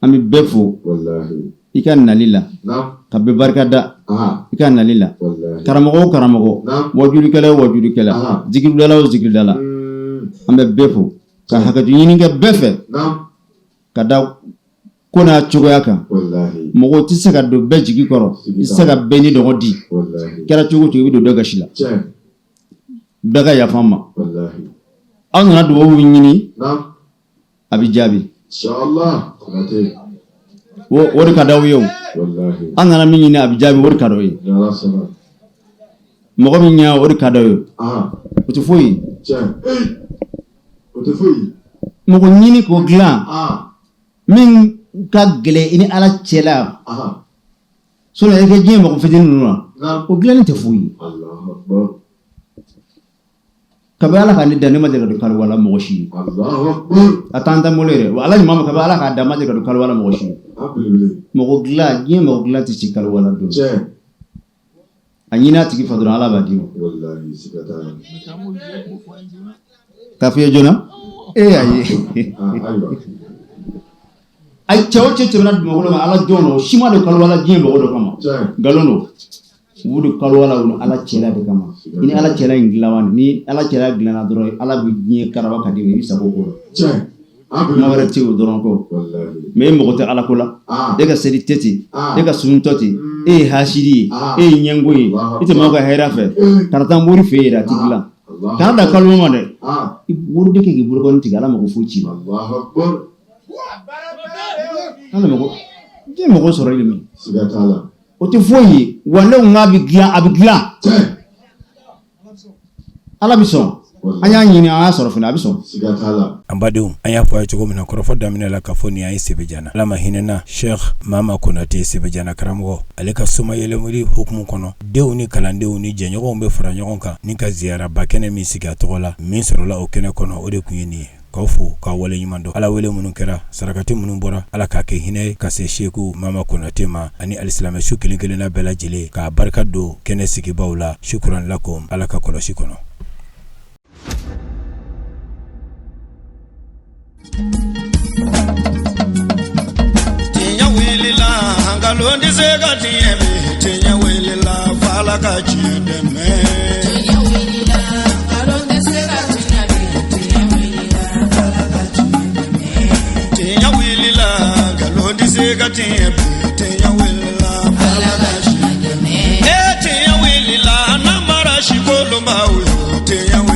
S13: An bɛ bɛɛ fo i ka nali la ka bɛɛ barika da i ka nali la karamɔgɔ o karamɔgɔ wajulikɛla o wajulikɛla zikiridala o zikiridala an bɛ bɛɛ fo ka hakɛto ɲini kɛ bɛɛ fɛ ka da ko n'a cogoya kan mɔgɔ tɛ se ka don bɛɛ jigi kɔrɔ i tɛ se ka bɛɛ nisɔngɔ di kɛra cogo cogo i bɛ don dɔ gasi la bɛɛ ka yafa n ma aw nana dugawu ɲini a bɛ jaabi o de ka d'aw ye o an nana min ɲini a bɛ jaabi o de ka d'aw ye mɔgɔ min ɲɛ o de ka d'aw ye o tɛ foyi ye mɔgɔ ɲini k'o dilan min ka gɛlɛn i ni ala cɛ la sinon i kɛ diɲɛ mɔgɔ fitinin ninnu na o dilanni tɛ foyi ye Kabi ala ka ne dan ne ma deli ka don kaliwa la mɔgɔ si ye a t'an tan bolo yɛrɛ wa ala ɲuman ma kabi ala k'a dan ma deli ka don kaliwa la mɔgɔ si ye mɔgɔ dilan diɲɛ mɔgɔ dilan tɛ si kaliwa la don a ɲini a tigi fɛ dɔrɔn ala b'a d'i ma k'a f'i ye joona e y'a ye a cɛ o cɛ tɛmɛna dugumakolo kan ala jɔn o si ma don kaliwa la diɲɛ mɔgɔ dɔ kama nkalon don u b'u don kaliwa la u ni ala cɛla de kama i ni ala cɛla in dilan man ni ala cɛla dilanna dɔrɔn ala bɛ diɲɛ karaba ka d'i ma i bɛ sago ko la kuma wɛrɛ tɛ o dɔrɔn kɔ mais e mɔgɔ tɛ ala ko la e ka seli tɛ ten e ka sun tɛ ten e ye hasidi ye e ye ɲɛngo ye i tɛ maaw ka hɛrɛ fɛ kana taa mori fɛ yen a t'i dilan kana da kaliwa ma dɛ i wurudi kɛ k'i bolokɔni tigɛ ala mako foyi t'i la ala mako diɲɛ mɔgɔ sɔrɔ min o tɛ foyi ye wa ne ko k'a bɛ dilan a bɛ dilan ala bɛ sɔn an y'a ɲini an y'a sɔrɔ fana a bɛ sɔn
S3: an badenw an y'a fɔ a ye cogo min na kɔrɔfɔ daminɛ la k'a fɔ nin y'an ye Sebejana ala ma hinɛna Sheikh Mama Konate Sebejana karamɔgɔ ale ka somayɛlɛmuli hukumu kɔnɔ denw ni kalandenw ni jɛɲɔgɔnw bɛ fara ɲɔgɔn kan ni ka ziyaraba kɛnɛ min sigi a tɔgɔ la min sɔrɔla o kɛnɛ kɔnɔ o de tun ye nin ye K'aw fo k'aw waleɲuman dɔn ala wele minnu kɛra sarakati minnu bɔra ala k'a kɛ hinɛ ye ka se Seku Mama Konate ma ani alisilamɛ su kelen kelenna bɛɛ lajɛlen k'a barika don kɛnɛ sigibaw la sukuran lakum ala ka kɔlɔsi kɔnɔ.
S1: Nkalon tɛ se ka tiɲɛ bi, tiɲɛ wulila f'Ala ka tiɲɛ dɛmɛ.
S2: Tiɲɛ wulila, nkalon tɛ se ka tiɲɛ bi, tiɲɛ wulila f'Ala ka tiɲɛ dɛmɛ.
S1: Tiɲɛ wulila, nkalon tɛ se ka tiɲɛ bi, tiɲɛ wulila f'Ala ka tiɲɛ dɛmɛ. Ee tiɲɛ wulila, namara si kolonbaw yo, tiɲɛ wulila.